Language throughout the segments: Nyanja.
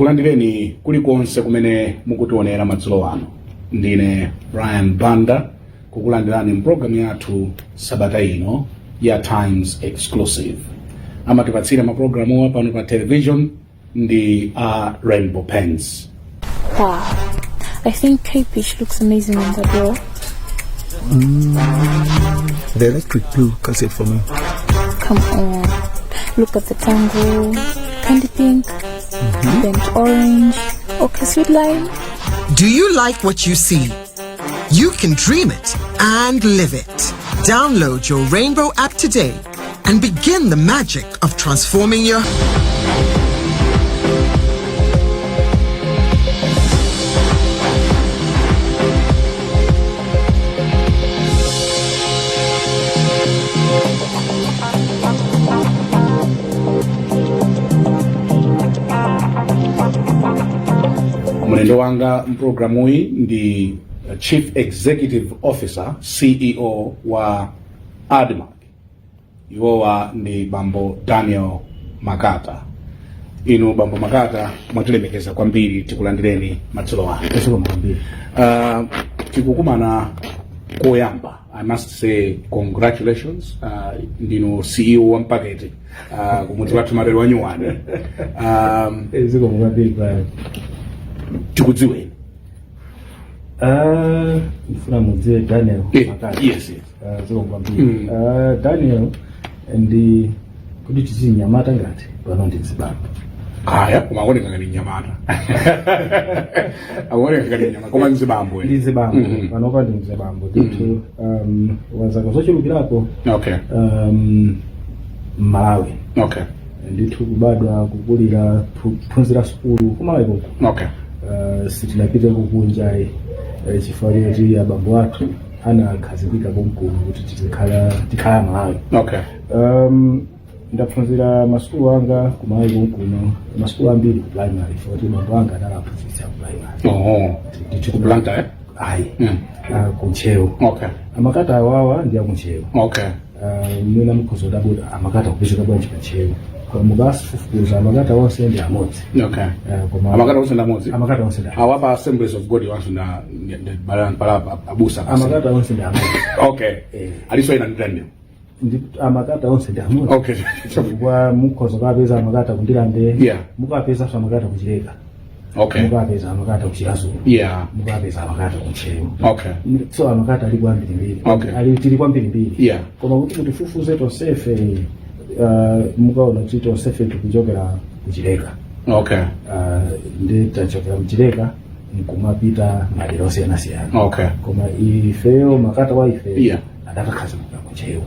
Ndikulandireni kulikonse kumene mukutionera madzulo ano. Ndine Brian Banda kukulandirani mpulogalamu yathu sabata ino ya Times Exclusive. Amatipatsira mapulogalamuwa pano pa television ndi a Rainbow Paints. Wow. I think Cape Beach looks amazing on that door. The electric blue cuts it for me. Come on. Look at the tango, candy pink, burnt orange, okay, sweet lime. Do you like what you see? You can dream it and live it. Download your Rainbow app today and begin the magic of transforming your. Mlendo wanga mpulogalamuyi ndi Chief Executive Officer, CEO wa ADMARC. Iwowa ndi Bambo Daniel Makata. Inu Bambo Makata, mwatilemekeza kwambiri, tikulandireni madzulo ano. Zikomo kwambiri. Tikukumana koyamba. I must say congratulations. Ndinu CEO wa mpakete, kumudzi kwathu matero wanyuwani. Zikomo kwambiri, Brian. Tikudziweni. Ah, ndifuna mudziwe Daniel Makata. Yes. Ah, zikomo kwambiri. Ah, Daniel ndi kuti tiziti mnyamata ngati pano ndi mzibambo. Kaya, koma akuoneka ngati mnyamata, akuoneka ngati mnyamata, koma mzibambo. Ndi mzibambo. Panopa ndi mzibambo ndithu, wazaka zochulukirapo Malawi ndithu, kubadwa, kukulira, kuphunzira sukulu kuMalawi konko. Sitinapite kukunja chifukwa choti abambo athu anakhazikika konkuno kuti tizikhala, tikhala Malawi. Ndaphunzira masukulu anga kuMalawi konkuno, masukulu ambiri ku primary, chifukwa bambo anga anali aphunzitsi ku primary. Oh, ndithu. Ku Blantyre? Ayi. Ku Ntcheu. Amakata awawa ndi akuNtcheu. Mwina mukhoza kudabwa, amakata kupezeka bwanji pa Ntcheu? Koma mukafufuza, amakata onse ndi amodzi. Koma Amakata onse ndi amodzi? Amakata onse ndi amodzi. Awa pa Assemblies of God wanso na pala abusa. Amakata onse ndi amodzi. Aliso ina ndi Daniel. Ndi amakata onse ndi amodzi. Chifukwa mukhoza kukapeza amakata kuNdirande, mukapezanso amakata kuChileka, mukapeza amakata kuChiradzulu, mukapeza amakata kuNtcheu. So amakata ali kwambirimbiri. Ali, tili kwambirimbiri. Koma kuti mutifufuze tonsefe, mukaona kuti tonsefe tikuchokera kuChileka. Ndi tachokera mChileka nkumapita madera osiyanasiyana. Koma ifeyo, makata wa ife adakakhazikika kuNtcheu.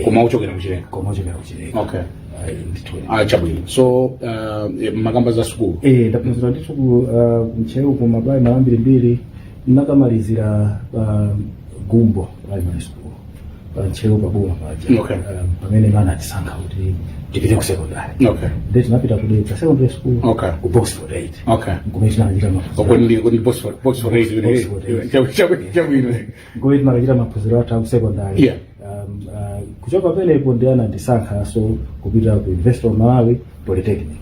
Koma uchokera kuChileka. Koma uchokera kuChileka. Ndithu. Ah, chabwino. So makamba za sukulu. Ndaphunzira ndithu ku kuNtcheu ku maprimary ambirimbiri. Nakamalizira pa Gumbo Primary School pa Ntcheu paboma paja. Pamene anatisankha kuti tipite ku secondary. Ndi tinapita ku Dedza Secondary School, ku Box 48, nkumene tinakachita maphunziro. Kodi ndi Box 48? Box 48. Chabwino. Nkumene tinakachita maphunziro athu aku secondary. Kuchoka pamenepo ndi anandisankha so kupita ku University of Malawi Polytechnic.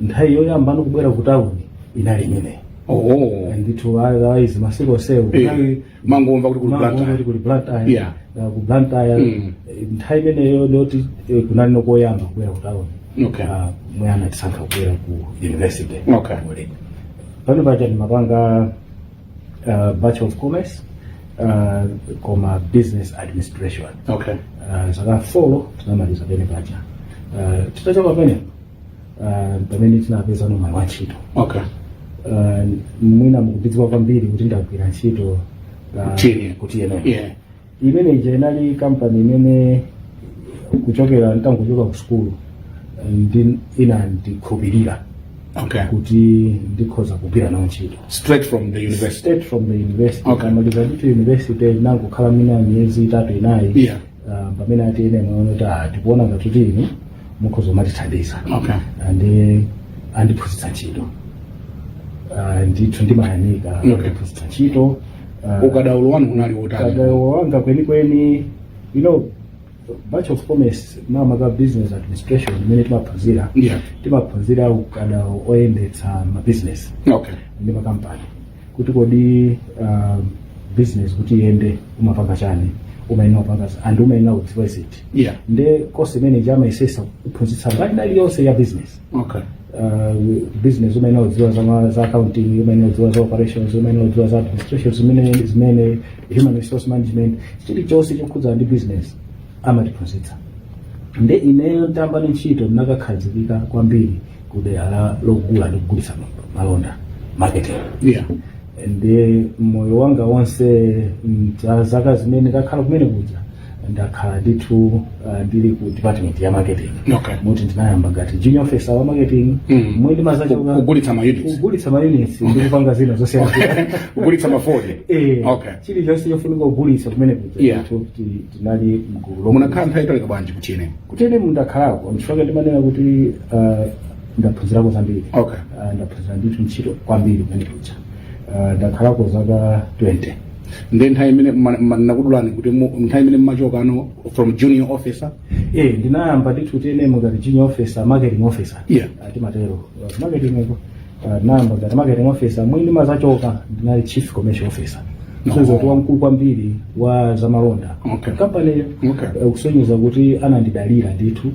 Nthawi yoyamba ndikubwera ku town inali imeneyi. Ndithu, otherwise masiku onsewo Mangomva kuti kuli mangomva Blantyre. kuti kuli Blantyre. Ku Blantyre. Nthawi imeneyo ndoti kunali nokoyamba kubwera ku town. Mwe anatisankha kubwera ku university. Pano paja ndimapanga Bachelor of Commerce, koma business administration. Zaka 4 tinamaliza pene paja. Titachoka pamenepo, pamene tinapeza mwayi wa ntchito. Mwina mukundidziwa kwambiri kuti ndagwira ntchito TNM. ku TNM. Imene ija inali kampani imene kuchokera ntangochoka ku sukulu ndi inandikhulupirira kuti ndikhoza kugwira nawo ntchito. Straight from the university. Straight from the university. Kamaliza ndithu university, nangokhala mina miyezi 3, 4, pamene ati ene maona kuti, ah, tikuona ngati kuti inu mukhoza kumatithandiza. Ndi andiphunzitsa ntchito. Ndithu ndimayamika, andiphunzitsa ntchito. Ukadaulo wanu unali wotani? Ukadaulo wanga kwenikweni, Bachelor of Commerce, makamaka Business Administration imene timaphunzira, timaphunzira ukadaulo oyendetsa ma business ndi makampani, kuti kodi business kuti iyende umapanga chani, umayenera kupanga and umayenera kudziwa ziti. Nde course imene imayesetsa kuphunzitsa mbali iliyonse ya business. Business umayenera kudziwa za accounting, umayenera kudziwa za operations, umayenera kudziwa za administration, zimene human resource management, chilichonse chokhudzana ndi business amatiphunzitsa. Nde ineyo ntamba ndi ntchito ndinakakhazikika kwambiri ku dera la logula ndi kugulitsa malonda, marketing. Ndi moyo wanga wonse, zaka zimene ndakhala kumene kuja, ndakhala ndithu ndili ku department ya marketing. Muti ndinayamba ngati junior officer wa marketing. Mwe ndimazachoka Kugulitsa ma units. Kugulitsa ma units ndi kupanga zina zosiyana. Kugulitsa mafoni. Eh. Chilichonse chofunika kugulitsa kumene kuja, ndithu tinali mgulu. Munakhala nthawi italika bwanji ku TNM? Ku TNM ndakhalako, nchifukwa ndimanena kuti ndaphunzirako zambiri. Ndaphunzira ndithu ntchito kwambiri kumene kuja. Ndakhalako zaka 20. Ndi nthawi imene nakudulani kuti nthawi imene mmachoka ano from junior officer? Eh, ndinayamba ndithu TNM ngati junior officer, marketing officer. Timatero marketing iko. Ndinayamba ngati marketing officer, mwini mazachoka ndinali chief commercial officer. No. Kusonyeza kuti wamkulu kwambiri wa zamalonda company. Kusonyeza kuti anandidalira ndithu.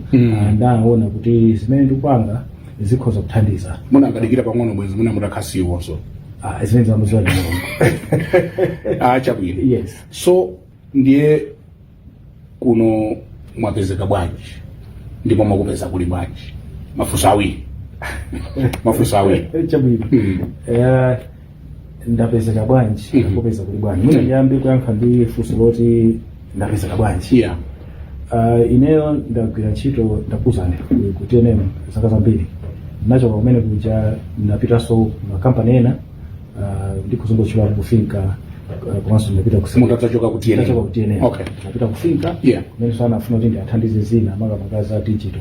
Ndaona kuti zimene ndikupanga zikhoza kuthandiza. Munakadikira pang'ono bwezi muna mutakhasiwonso. Ah, zimene zamaziwa ndi Mulungu. Ah, chabwino. Yes. So ndiye kuno mwapezeka bwanji, ndipo mwakupeza kuli bwanji? Mafunso awiri, mafunso awiri. Chabwino. Ndapezeka bwanji, ndakupeza kuli bwanji. Mwina ndiyambe kuyankha ndi funso loti ndapezeka bwanji. Ineyo ndagwira ntchito, ndakuzani, ku TNM zaka zambiri. Ndinachoka kumene kuja, ndapitanso makampani ena, ndikuzungotchula ku Finca, komanso ndinapita ku Mutadzachoka ku TNM? Ndachoka ku TNM. Ndapita ku Finca, kumene so anafuna kuti ndiathandize zina, makamaka za digital.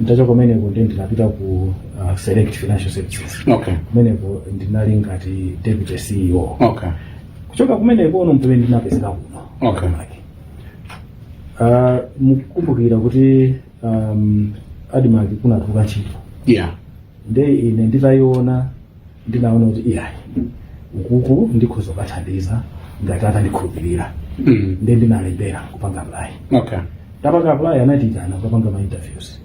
Ndachoka kumeneko ndi ndinapita ku Select Financial Services. Kumeneko ndinali ngati deputy CEO. Kuchoka kumeneko ono mpamene ndinapezeka kuno. ADMARC. Mukumbukira kuti ADMARC kunatuluka ntchito. Nde ine nditayiona, ndinaona kuti iyayi, ukuku ndikhoza kukathandiza ngati atandikhulupirira. Nde ndinalembera kupanga apply. Tapanga apply, anatiyitana kukapanga ma interviews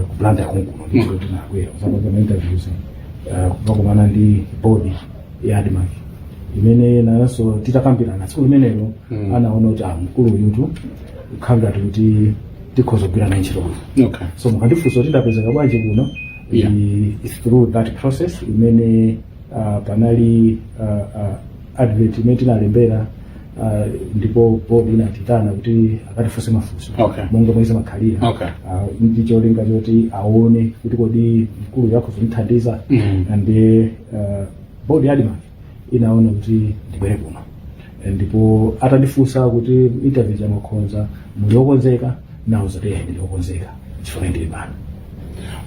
ku Blantyre konkuno. Ndithu tinabwera kuzapanga ma interviews, kukakumana ndi board ya ADMARC, imene nayonso titakambirana tsiku limenelo, anaona kuti ah, mkulu uyutu ukhala ngati kuti tikhoza kugwira naye ntchito bwino. So mukandifunsa kuti ndapezeka bwanji kuno, is through that process imene panali advert imene tinalembera, ndipo board inatitana kuti akatifunse mafunso monga mwezi makhalira, ndi cholinga choti aone kuti kodi mkulu yakhoza kundithandiza. And board ya ADMARC inaona kuti ndibwere kuno, ndipo atandifunsa kuti interview chamakhonza, muli okonzeka, nauza kuti ndili okonzeka, chifukwa ndili pano.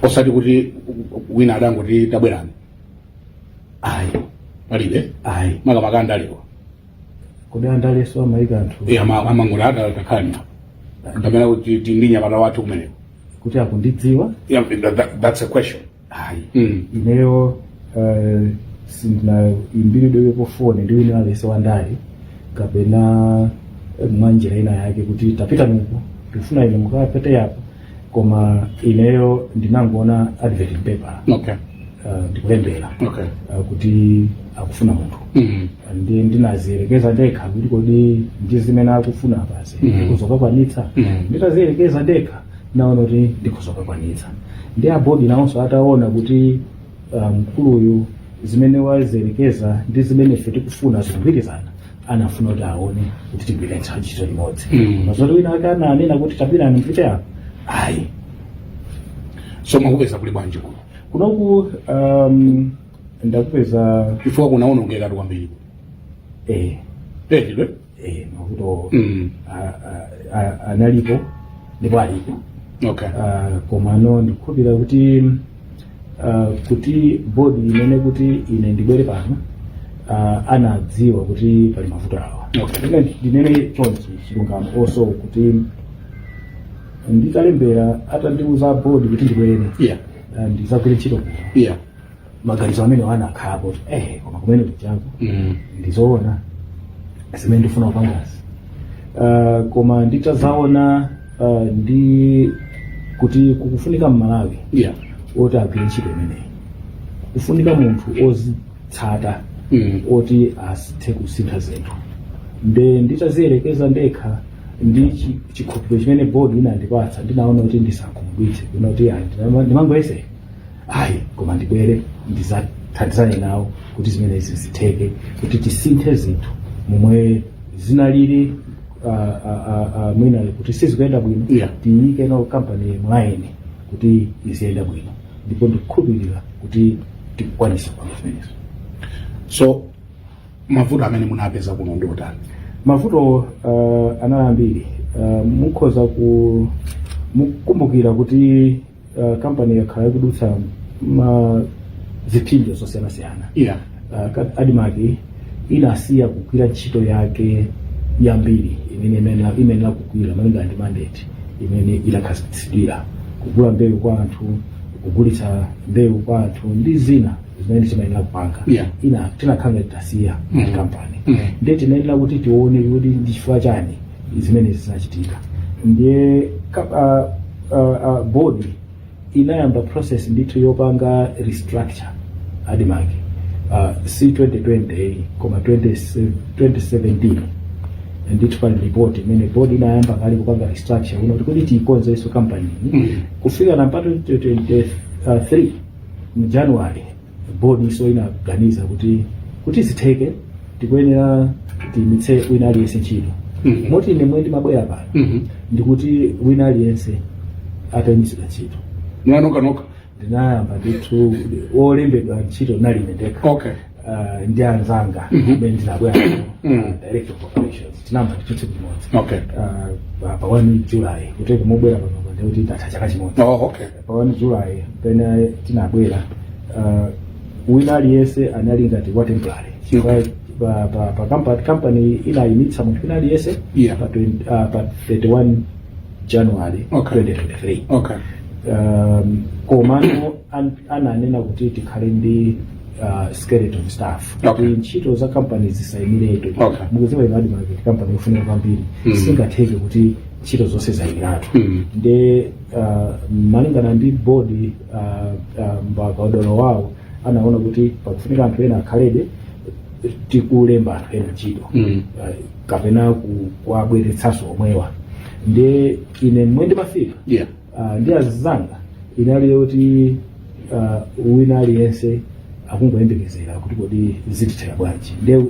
Osati kuti wina adangoti tabwerani? Ayi. Palibe? Ayi. Makamaka andalewa. Kodi andaleso amayika anthu? Eh, amangoti atakhalani apo, kapena kuti ndi nyamata wathu kumeneko. Kuti akundidziwa? Yeah, that's a question. Ayi. Ineyo sindinaimbiridwepo foni ndi wina aliyense wandale kapena mwanjira ina yake kuti tapita nuku, tifuna ine mukapete apo. Koma ineyo ndinangoona advert in paper, ndikulembera kuti akufuna munthu. Ndi ndinaziyerekeza ndekha kuti kodi ndi zimene akufuna apazi ndikuzokakwanitsa? Nditaziyerekeza ndekha, naona kuti ndikuzokakwanitsa. Ndi a board nawonso ataona kuti mkuluyu zimene waziyerekeza ndi zimene ife tikufuna zikugwirizana, anafuna kuti aone kuti tigwire ntchito limodzi. Mazoti wina ake ananena kuti tabwirani mpite apo, ayi. So mwakupeza kuli bwanji kuno? Kunoku ndakupeza Chifukwa kunaonongekatu kwambiri. Eh. Tedidwe. Eh, mavuto analipo ndipo alipo. Komano ndikukhulupirira kuti board imene kuti ine ndibwere pano, anadziwa kuti pali mavuto awa. Ine ndinene chonchi, chilungamo also, kuti Nditalembera, atandiuza board kuti ndibwere ndizagwire ntchito kuno, maganizo amene anakhalapo kuti koma kumene kuchako ndizoona zimene ndifuna kupangazi. Koma nditazaona ndi kuti kukufunika Mmalawi oti agwire ntchito imeneyi, kufunika munthu ozitsata oti asithe kusintha zinthu. Nde nditaziyerekeza ndekha ndi chikhulupiriro chimene board inandipatsa, ndinaona kuti ndisakhumudwitse kuna kuti ayi, ndimangoyesera ayi, koma ndibwere ndizathandizane nawo kuti zimenezi zitheke, kuti tisinthe zinthu momwe zinalili mwina kuti sizikuyenda bwino, tiyike no company mu line kuti iziyenda bwino, ndipo ndikukhulupirira kuti tikukwanisa kupanga zimenezo. So mavuto amene munapeza kuno ndi otani? Mavuto anali ambiri. Mukhoza ku mukumbukira kuti kampani yakhala ikudutsa ma zipsinjo zosiyanasiyana. ADMARC inasiya kugwira ntchito yake yambiri imene imenera kugwira malinga ndi mandate imene inakhazikitsidwira: kugula mbewu kwa anthu, kugulitsa mbewu kwa anthu ndi zina zimene timayenera kupanga. Ina tinakhala ngati tasiya kampani. Ndiye tinayenera kuti tione kuti ndi chifukwa chani zimene zinachitika. Ndiye board inayamba process ndithu yopanga restructure ADMARC, si 2020 koma 20, 2017 ndithu. Pali report imene board inayamba kale kupanga restructure kuno kuti kuti tiyikonzenso company kufika na mpaka 2023 mu January. Board iso inaganiza kuti zitheke tikuyenera tiyimitse wina aliyense ntchito. Moti ine mwe ndimabwera pano ndikuti wina aliyense atayimitsidwa ntchito. Mwanokanoka? Ndinayamba ndithu wolembedwa ntchito nali ine ndekha ndi anzanga amene ndinabwera nawo, director of operations. Tinayamba ndithu tsiku limodzi pa 1 July, kuti kumubwera pano ndikuti ndatha chaka chimodzi. Oh, okay. Pa 1 July pene tinabwera, wina aliyense anali ngati wa temporary chifukwa pa company inayimitsa munthu wina aliyense pa 31 January 2023. Komano ananena kuti tikhale ndi skeleton staff kuti ntchito za company zisayimiretu. Mukudziwa ino ADMARC company yofunika kwambiri, singatheke kuti ntchito zonse zayimiratu. Nde malingana ndi board, mbakadolo wawo anaona kuti pakufunika anthu ena akhalebe tikulemba anthu ena ntchito kapena kuwabweretsanso omwewa. Nde ine mmwe ndimafika ndi azanga inali yoti wina aliyense akungoyembekezera kuti kodi zitithera bwanji. Nde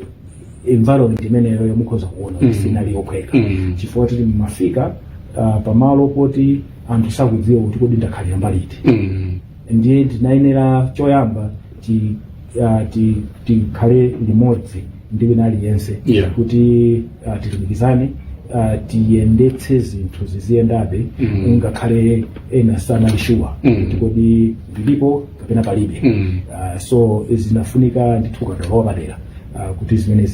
environment imeneyo yomukhoza kuona kuti sinali yophweka chifukwa tili mumafika pamalo poti anthu sakudziwa kuti kodi ndakhalira mbali iti. Ndiye tinayenera choyamba tikhale limodzi ndi wina aliyense kuti tilumikizane, tiyendetse zinthu ziziyendabe ngakhale ena sanali sure kuti kodi ndilipo kapena palibe. So zinafunika ndithu ukadaulo wapadera kuti zimene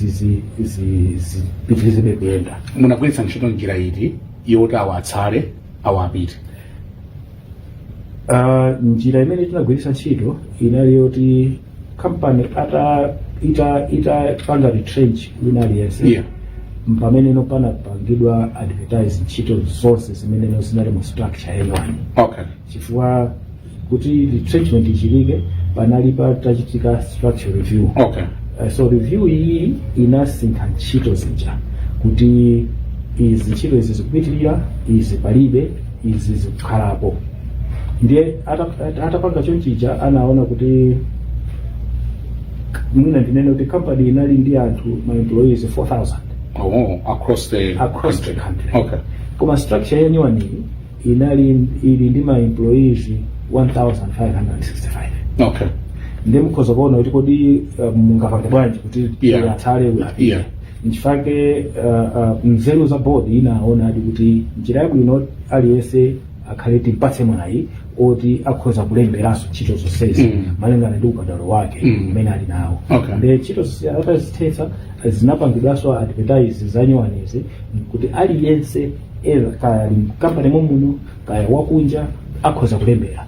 zipitirizebe kuyenda. Munagwiritsa ntchito njira iti yoti awa atsale, awa apite? Njira imene tinagwiritsa ntchito inali yoti company ata ita itapanga retrench wina aliyense, pamene no panapangidwa advertise ntchito zonse zimene no zinali mu structure yanyuwani, chifukwa kuti retrenchment ichitike panali patachitika structure review. So review iyi inasintha ntchito zija kuti izi ntchito izi zikupitirira, izi palibe, izi zikukhalapo. Ndiye atapanga chonchija anaona kuti, mwina ndinene kuti company inali ndi anthu ma employees 4000 Oh, across the across the country. Koma structure yanyuwani inali ili ndi ma employees 1565. Ndiye mukhoza kuona kuti kodi mungapange bwanji kuti atsale apite. Nchifake nzeru za board inaona adi kuti njira yabwino aliyense akhale timpatse mwayi oti akhoza kulemberanso ntchito zonsezi malingana ndi ukadaulo wake umene ali nawo. Ndiye ntchito zonse atazithetsa, zinapangidwanso advertise zanyuwanizi kuti aliyense Either kaya ali mkampani momuno, kaya wakunja, akhoza kulembera.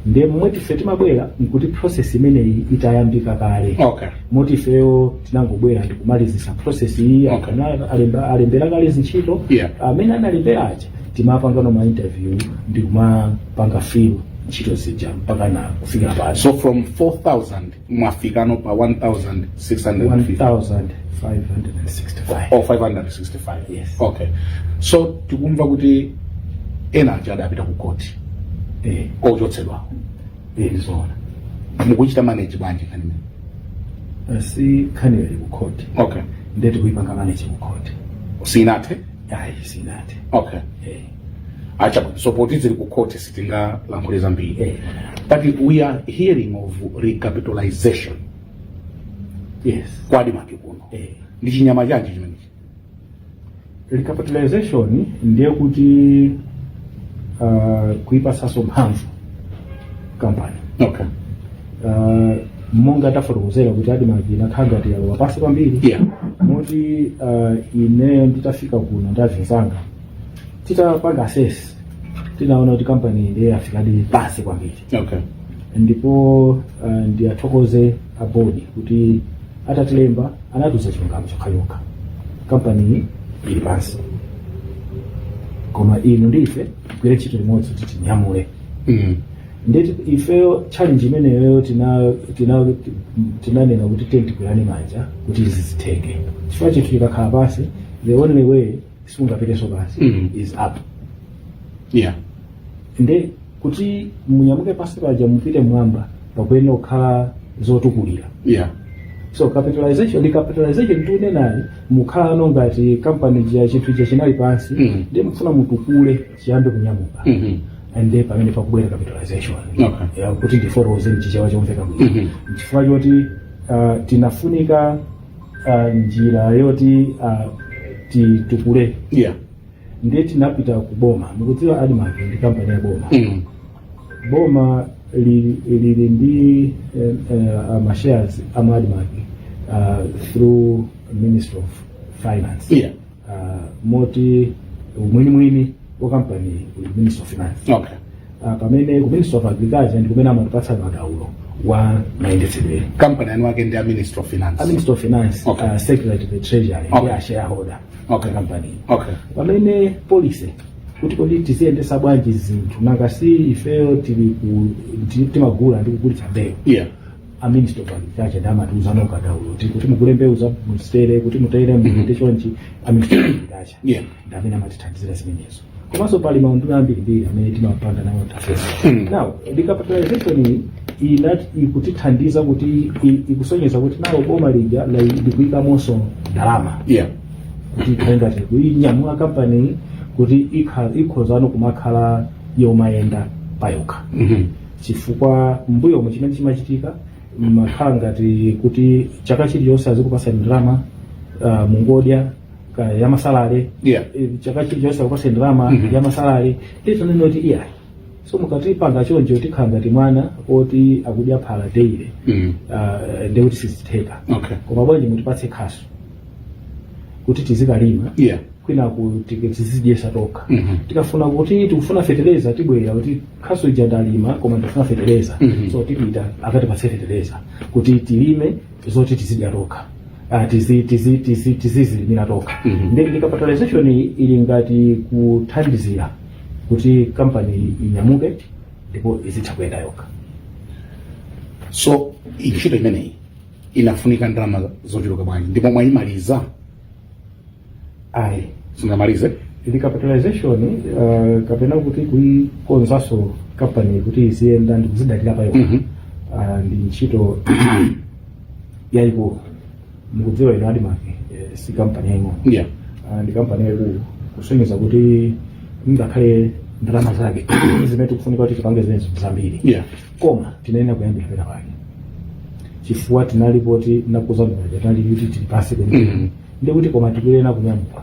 Ndiye momwe ife timabwera nkuti process imeneyi itayambika kale, moti ifeyo tinangobwera ndikumalizisa process iyi. Alembera kale zintchito. Amene analembera aja timapanga ma interview ndikumapanga fill ntchito zija mpaka na kufikira pano. So from 4000 mwafikano pa 1650? 1565. Or 565? Yes. Okay, so tikumva kuti ena aja adapita ku court ochotsedwa. Eh, ndizoona. Mukuchita manage bwanji nkhani imene? Si nkhaniyo ili ku court. Ndiye tikuyipanga manage ku court. Sinathe? Ayi, sinathe. Acha, so poti zili ku court sitingalankhule zambiri. But we are hearing of recapitalization kwa ADMARC kuno. Ndi chinyama chanji chimenechi? Recapitalization ndiye kuti kuipasaso mphamvu kampani. Monga tafotokozera kuti ADMARC inakhala ngati yalowa pansi kwambiri, moti ineyo nditafika kuno ndi azinzanga titapanga assess, tinaona kuti kampani ndiye yafikadi pansi kwambiri. Ndipo ndiyathokoze a board kuti atatilemba anatiuza chilungamo chokhachokha: kampani ili pansi, koma inu ndi ife tigwire ntchito limodzi kuti tinyamule. Ndeti ifeyo challenge imeneyo tinanena kuti tiye tigwirane manja kuti izi zitheke, chifukwa chinthu chikakhala pansi, the only way sungapitenso pansi is up. Nde kuti munyamuke pansi paja mupite mwamba, pakuyenera kukhala zotukulira. So capitalization, recapitalization tikunenayi, mukhala ngati kampani ya chinthu icha chinali pansi, ndiye mufuna mutukule chiyambe kunyamuka. And then pamene pakubwera capitalization. Ya, kuti ndifotokoze mchichewa chomveka bwino, chifukwa choti tinafunika njira yoti titukule. Ndiye tinapita ku boma. Mukudziwa ADMARC ndi kampani ya boma. Boma lili ndi mashares ama ADMARC through Ministry of Finance. Moti umwinimwini wa kampani uli Ministry of Finance. Pamene ku Ministry of Agriculture ndi kumene amatipatsa madaulo wa mayendetsedwe. Kampani anu ake ndi a Ministry of Finance? A Ministry of Finance. Secretary to the Treasury ndi a shareholder company. Pamene policy kuti kodi tiziyendesa bwanji zinthu, nanga si ifeyo tili ku timagula ndi kugulitsa mbewu, a Ministry of Agriculture ndi amatiuza ukadaulo kuti mugule mbewu za mustere, kuti mutere, muite chonchi. A Ministry of Agriculture ndi amene amatithandizira zimenezo. Komanso pali maunduna ambirimbiri amene timapanga nawo interface. Now recapitalization iyi inati ikutithandiza kuti ikusonyeza kuti nawo boma lija likuyikamonso ndalama kuti ikhale ngati kuyinyamula kampani kuti ikhozano kumakhala yomayenda payokha, chifukwa mbuyomu chimene chimachitika makhala ngati kuti chaka chilichonse azikupasa ndalama, mungodya ya masalale. Chaka chilichonse akupasa ndalama ya masalale. Titanena kuti iyayi, so mukatipanga choncho tikhala ngati mwana oti akudya phala daily. Ndekuti sizitheka. Koma bwanji mutipatse khasu kuti tizikalima, kwina kuti tizidyesa tokha. Tikafuna kuti tikufuna fetereza, tibwera kuti khasu ija ndalima koma ndifuna fetereza. So tipita akatipatse fetereza kuti tilime zoti tizidya tokha. Tizizilimira tokha. Ndi recapitalization ili ngati kuthandizira kuti kampani inyamuke ndipo izitha kuyenda yokha. So ntchito imeneyi inafunika ndalama zochuluka bwanji, ndipo mwayimaliza? Ayi. Singamalize? Recapitalization, kapena kuti kuikonzanso kampani kuti iziyenda ndi kuzidalira pa yokha, ndi ntchito yayikulu. Mukudziwa ino ADMARC si kampani yaying'ono. Ndi kampani yayikulu, kusonyeza kuti ngakhale ndalama zake zimene tikufunika kuti tipange zimenezo zambiri. Koma tinayenera kuyambira pena pake, chifukwa tinalipoti nakuzambiraja tinali kuti tili pansi kwenikweni. Ndikuti koma tikuyenera kunyamuka,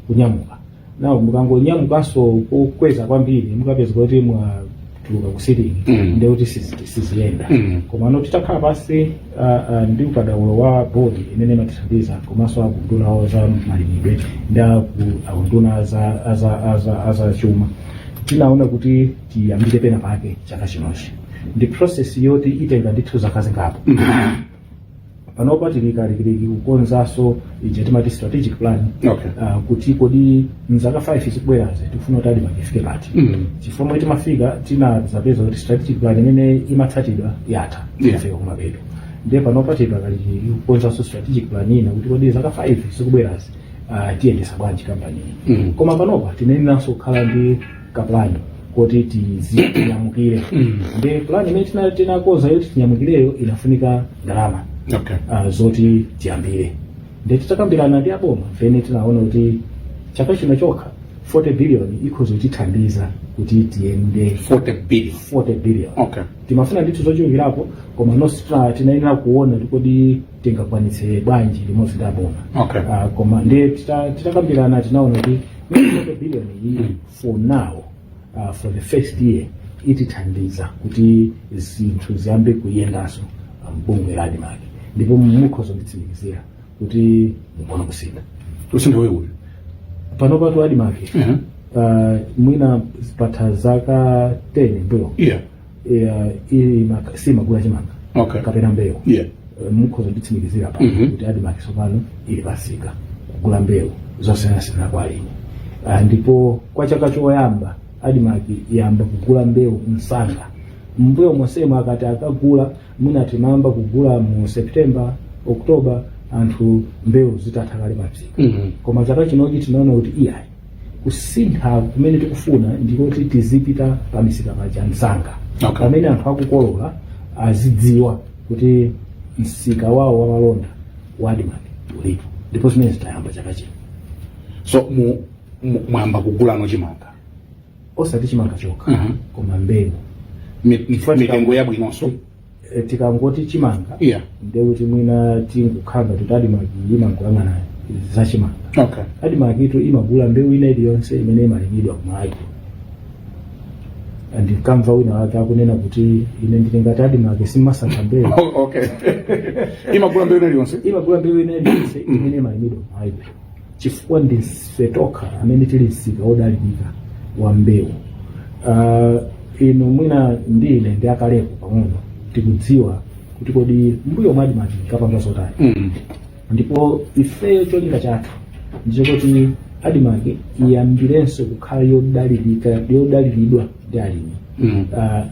kunyamuka nawo. Mukangonyamukanso kukweza kwambiri, mukapeza kuti Tuluka ku sitting, ndiye kuti siziyenda. Komano titakhala pasi ndi ukadaulo wa board imene imatithandiza, komanso akunduna za malimidwe ndi akunduna za chuma, tinaona kuti tiyambire pena pake chaka chinochi. Ndi process yoti itenga ndithu zaka zingapo. Panopa tili kalikiliki kukonzanso ija timati strategic plan, kuti kodi mzaka 5 zikubwerazi tikufuna kuti ADMARC ifike pati, chifukwa momwe timafika tinazapeza kuti strategic plan imene imatsatidwa yatha, ifika kumapeto. Ndiye panopa tili pakalikiliki kukonzanso strategic plan ina kuti kodi zaka 5 zikubwerazi tiyendesa bwanji kampani iyi. Koma panopa tineneranso kukhala ndi kaplan kuti tizinyamukire. Ndi plan imene tinakonza yoti tinyamukireyo inafunika ndalama zoti tiyambire. Ndi titakambirana ndi aboma pene tinaona kuti chaka chino chokha 40 billion ikhoza kutithandiza kuti tiyende. 40 billion? 40 billion. Timafuna ndithu zochulukirapo, koma nonse tinayenera kuona kuti kodi tingakwanitse bwanji limodzi ndi aboma. Koma ndiye titakambirana tinaona kuti 40 billion iyi for now, for the first year, itithandiza kuti zinthu ziyambe kuyendanso mbungwe la ADMARC, ndipo mukhoza kunditsimikizira kuti mukuona kusintha. Kusintha wewe? Panopa tu ADMARC, mwina patha zaka 10 mbuyo, simagula chimanga kapena mbewu. Mukhoza kunditsimikizira pa kuti ADMARC tsopano ili pamsika kugula mbewu zosiyanasiyana kwa alimi. Ndipo kwa chaka choyamba ADMARC yamba kugula mbewu msanga. Mbuyo monsemo akati akagula, mwina timayamba kugula mu September, October, anthu mbewu zitatha kale pamsika. Koma chaka chinochi tinaona kuti iyayi, kusintha kumene tikufuna ndikoti tizipita pamisika paja msanga. Pamene anthu akukolola azidziwa kuti msika wawo wa malonda wa ADMARC ulipo, ndipo zimene zitayamba chaka chino. So mwamba kugulano chimanga? Osati chimanga chokha, koma mbewu. Mitengo yabwinonso? Tikangoti chimanga, ndekuti mwina tingukhala ngati ADMARC imangoyang'ana za chimanga. ADMARC itu imagula mbewu ina iliyonse imene imalimidwa kumalawi. Ndikamva wina wake akunena kuti ine ndili ngati ADMARC, simmasankha mbewu. Oh, okay, imagula mbewu ina iliyonse? Imagula mbewu ina iliyonse imene imalimidwa kumalawi, chifukwa ndife tokha amene tili msika wodalirika wa mbewu. Inu mwina ndi ine ndi akalepo pang'ono tikudziwa kuti kodi mbuyo mwa ADMARC kapanga zotani. Ndipo ifeyo cholinga chathu ndichokuti ADMARC iyambirenso kukhala yodalirika, yodaliridwa ndi alimi.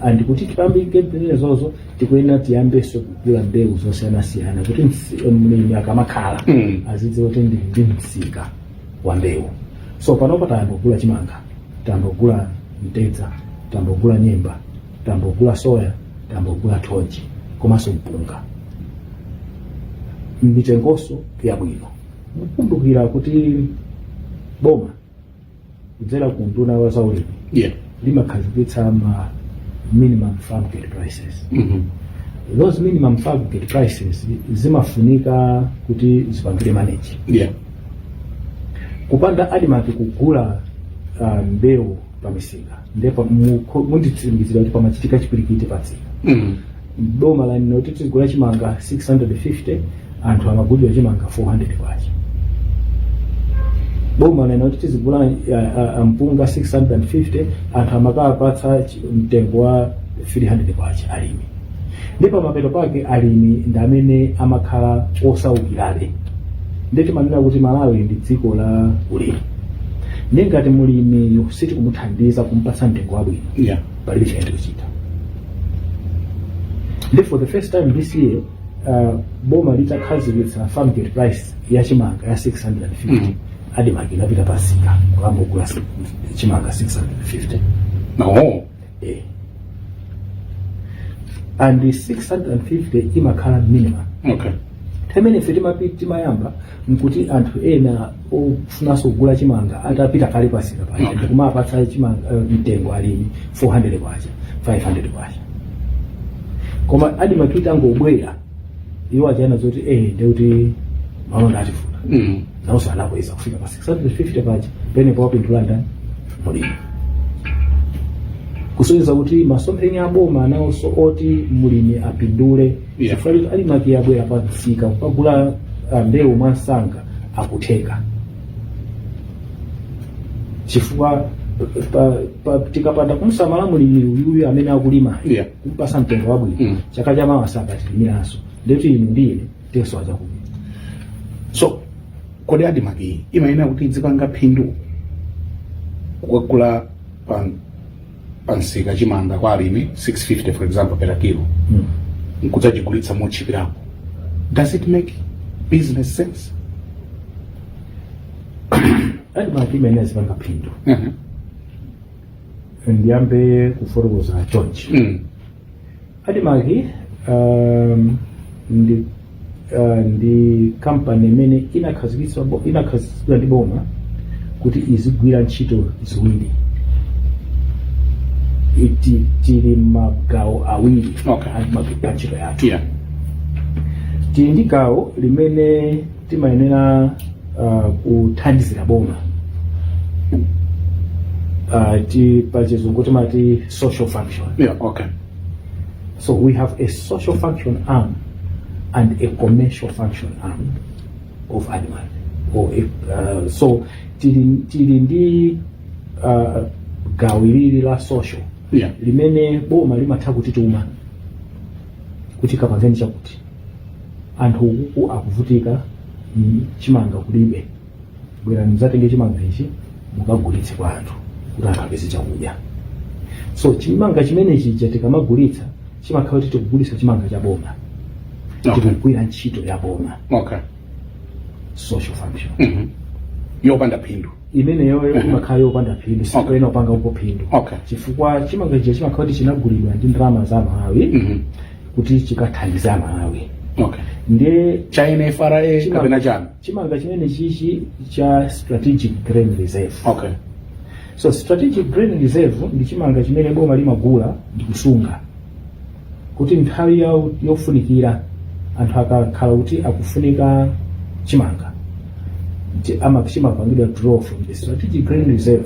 And kuti tipambike zimenezozo tikuyenera tiyambenso kugula mbewu zosiyanasiyana kuti mlimi akamakhala azidziwa kuti ndili ndi msika wa mbewu. So panopa tayamba kugula chimanga, tayamba kugula mtedza, tayamba kugula nyemba, tayamba kugula soya, tayamba kugula thonje komanso mpunga, mitengonso yabwino. Mukumbukira kuti boma kudzera ku nduna wa zaulimi limakhazikitsa ma minimum farm gate prices. Those minimum farm gate prices zimafunika kuti zipangire manage. Kupanda ADMARC kugula mbewu pamisika, ndipo munditsimikizira kuti pamachitika chipwirikiti pamsika. Boma lanena kuti tizigula chimanga 650, anthu amagulidwa chimanga 400 kwacha. Boma lanena kuti tizigula mpunga 650, anthu amakapatsa mtengo wa 300 kwacha alimi. Ndipo pamapeto pake alimi ndi amene amakhala osaukirabe. Ndi timanena kuti Malawi ndi dziko la ulimi, ndi ngati mulimi sitikumuthandiza kumpatsa mtengo wabwino, palibe chimene tikuchita. Ndi for the first time this year, boma litakhazikitsa farm gate price ya chimanga ya 650, ADMARC inapita pamsika kuyamba chimanga 650. No. And the 650 imakhala minimum. Pamene ife timayamba nkuti anthu ena ofunanso kugula chimanga atapita kale pamsika paja, ndikumapatsa chimanga mtengo alimi 400 kwacha, 500 kwacha. Koma ADMARC itangobwera, iwo achana zoti ndekuti malonda atifuna, nawonso anakweza kufika pa 650 paja. Penepo wapindula ndani? Mulimi. Kusonyeza kuti masomphenya a boma nawonso oti mulimi apindule chifukwa kuti ADMARC yabwera pa msika kukagula mbewu mwansanga akutheka, chifukwa tikapanda kumsamala mulimi uyuyu amene akulima, kumpasa mtengo wabwino, chaka chamawa sakatilimiranso, ndekuti inu ndi ine tisowa chakudya. So kodi ADMARC imayenera kuti idzipanga phindu kukagula pa msika chimanga kwa alimi 650, for example, per kilo, nkudzachigulitsa motchipirapo? Does it make business sense? ADMARC imayenera izipanga phindu. Ndiyambe kufotokoza chonchi. ADMARC ndi kampani imene inakhazikitsidwa ndi boma kuti izigwira ntchito ziwiri. Tili magawo awiri amagwira ntchito yathu. Tili ndi gawo limene timayenera kuthandizira boma, pa Chizungu timati social function. So we have a social function arm and a commercial function arm of ADMARC. So tili ndi gawo ilili la social limene boma limatha kutituma kuti kapangeni chakuti, anthu ukuku akuvutika, chimanga kulibe, bwerani muzatenge chimanga ichi mukagulitse kwa anthu kuti anthu apeze chakudya. So chimanga chimene chija tikamagulitsa chimakhala kuti tikugulitsa chimanga cha boma, tikugwira ntchito ya boma, social function. Yopanda phindu. Imeneyo imakhala yopanda phindu, sikuyenera kupanga upo phindu, chifukwa chimanga chija chimakhala kuti chinagulidwa ndi ndalama za Malawi kuti chikathandize Amalawi. Ndiye cha NFRA kapena chani? Chimanga chimene chichi cha Strategic Grain Reserve. So Strategic Grain Reserve ndi chimanga chimene boma limagula ndi kusunga kuti nthawi yofunikira, anthu akakhala kuti akufunika chimanga, chimapangidwa draw from the Strategic Grain Reserve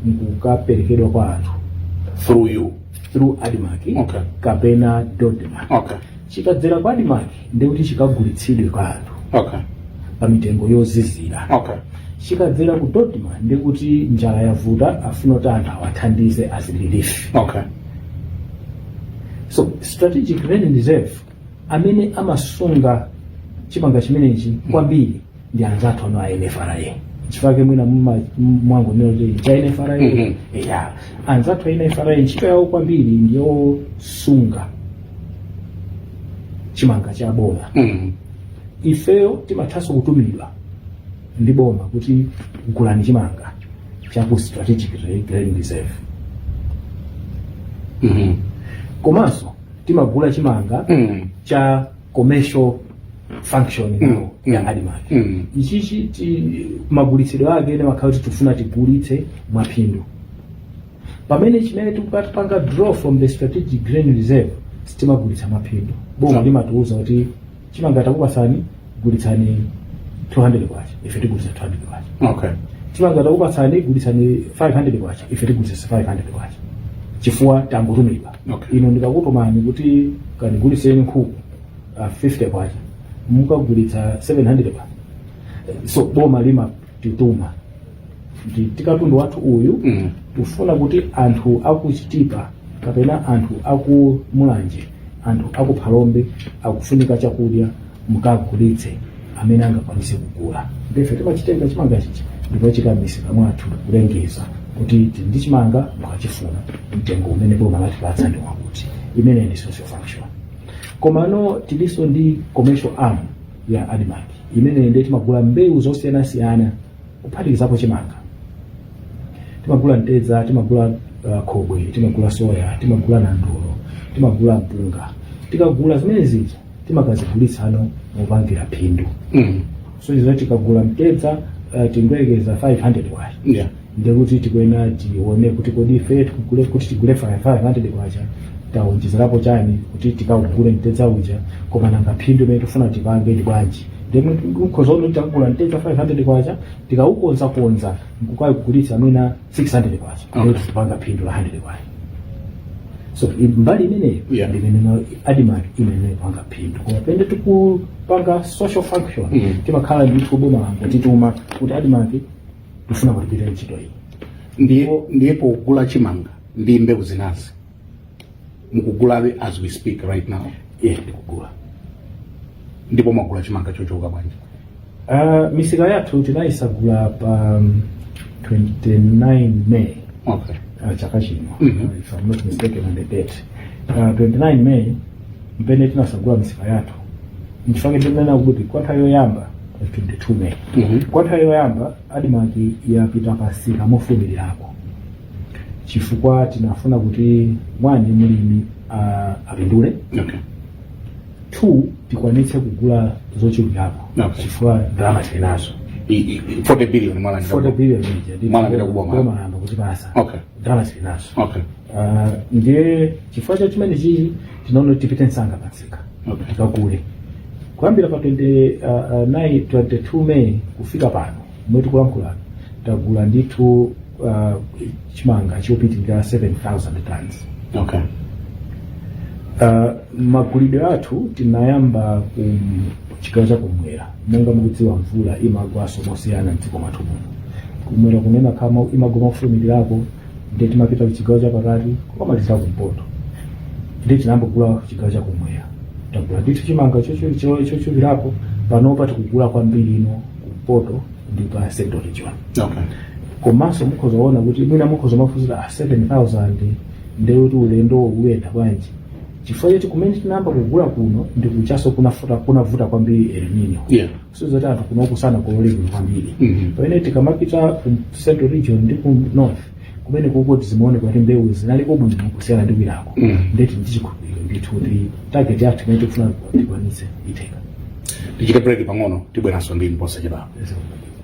nkukaperekedwa kwa anthu. Through you? Through ADMARC kapena DoDMA. Chikadzera kwa ADMARC ndikuti chikagulitsidwe kwa anthu pa mitengo yozizira. Chikadzera ku DoDMA ndikuti njala yavuta, afuna kuti anthu awathandize as relief. So Strategic Grain Reserve, amene amasunga chimanga chimenechi kwambiri ndi anzathu ano a NFRA, chifukwa mwina mwangonena kuti cha NFRA. Ya, anzathu a NFRA ntchito yawo kwambiri ndiyosunga chimanga cha boma. Ifeyo timathanso kutumidwa ndi boma kuti gulani chimanga cha ku Strategic Grain Reserve. Komanso timagula chimanga cha commercial function nawo ya ADMARC. Ichichi magulitsidwe ake ndimakhala kuti tifuna tigulitse mwaphindu, pamene chimene tikupanga draw from the Strategic Grain Reserve sitimagulitsa mwaphindu. Boma limatiuza kuti chimanga takupasani, gulitsani 200 kwacha, ife tigulitsa 200 kwacha. Chimanga takupatsani, gulitsani 500 kwacha, ife tigulitsa 500 kwacha, chifukwa tangotumidwa. Ino ndikakutumani kuti kandigulitseni nkhuku 50 kwacha, mukagulitsa 700 kwacha? So boma limatituma kuti tikatundu wathu uyu tifuna kuti anthu aku Chitipa kapena anthu aku Mulanje, anthu aku Phalombe akufunika chakudya, mukagulitse amene angakwanise kugula. Ndife timachitenga chimanga chichi ndipo chikamisika mwathu kulengeza kuti tili ndi chimanga, mukachifuna mtengo umene boma latipatsa ndi wakuti. Imene ndi social function. Komano tilinso ndi commercial arm ya ADMARC imene ndiye timagula mbewu zosiyanasiyana kuphatikizapo chimanga. Timagula mtedza, timagula khobwe, timagula soya, timagula nandolo, timagula mpunga. Tikagula zimene zija timakazigulitsano mopangira phindu. So izo tikagula mtedza, tingoyerekeza 500 kwacha, ndekuti tikuyenera tione kuti kodi ife tikugule kuti tigule 500 kwacha, taonjezerapo chani kuti tikagule mtedza uja? Koma nanga phindu imene tifuna tipange ndi bwanji? Ndikhoza kuti takugula mtedza 500 kwacha, tikaukonzakonza nkukagulitsa mwina 600 kwacha, ndekuti tipanga phindu la 100 kwacha. So mbali imeneyo Yeah. ndimene ADMARC imene panga phindu. Koma pende tikupanga social function, timakhala ndithu boma langotituma kuti ADMARC tifuna kulipira ntchito iyi. Ndiye pogula chimanga ndi mbewu zinazi, mukugulabe as we speak right now? Yeah, ndikugula. Ndipo mwagula chimanga chochuluka bwanji? Misika yathu tinayisagula pa 29 May chaka chino, if I'm not mistaken on the date, 29 May mpene tinasagula misika yathu. Nchifukwa tinena kuti kwa nthawi yoyamba pa 22 May, kwa nthawi yoyamba ADMARC yapita pasika mofulumirako, chifukwa tinafuna kuti one, mulimi apindule, two, tikwanitse kugula zochulukirapo, chifukwa ndalama tili nazo. 40 billion mwalandira? 40 billion ija ndi Mwalandira kuboma. Boma lamba kutipasa. Ndalama tili nazo. Ndiye chifukwa cha chimene chichi tinaona kuti tipite msanga pansika, tikagule. Kuyambira pa 29, 22 May kufika pano mmwe tikulankhulana, tagula ndithu chimanga chopitirira 7000 tons. Magulidwe athu tinayamba ku chigawo cha kumwera. Monga mukudziwa, mvula imagwaso mosiyana mdziko mwathu muno. Kumwera kunena kama imagwa mofulumirirako, ndiye timapita ku chigawo chapakati, kukamalizira kumpoto. Ndiye tinayamba kugula ku chigawo cha kumwera, tagula ndithu chimanga chochulukirapo. Panopa tikugula kwambiri ino kumpoto ndi pa Central Region. Komanso mukhoza kuona kuti mwina mukhoza maphunzira a 7000, ndiye kuti ulendo uyenda bwanji, chifukwa choti kumene tinayamba kugula kuno ndi kuchaso kunavuta kwambiri El Nino. So zoti anthu kuno kusanakolole bwino kwambiri. Pamene tikamapita ku Central Region ndi ku North, kumene kuko tizimaoneka kuti mbewu zinaliko bwino kusiyana ndi kwinako. Ndeti ndi chikhulupiriro ndithu kuti target yathu imene tikufuna tikwanitse itheka. Tichite break pang'ono, tibweranso ndi posachedwapa.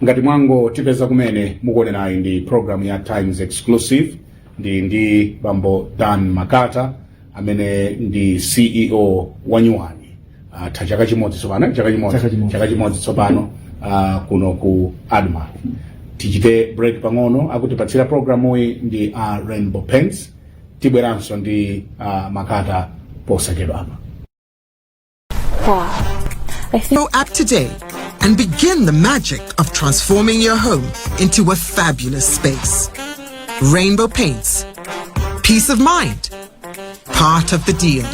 Ngati mwangotipeza kumene, mukuonenayi ndi program ya Times Exclusive. Ndi bambo Dan Makata amene ndi CEO wa nyuwani, atha chaka chimodzi tsopano, chaka chimodzi. Chaka chimodzi. Chaka chimodzi tsopano kuno ku ADMARC. Tichite break pang'ono. Akutipatsira programu iyi ndi Rainbow Paints. Tibweranso ndi Makata posachedwapa. Wow. I think App today and begin the magic of transforming your home into a fabulous space. Rainbow Paints. Peace of mind. Part of the deal.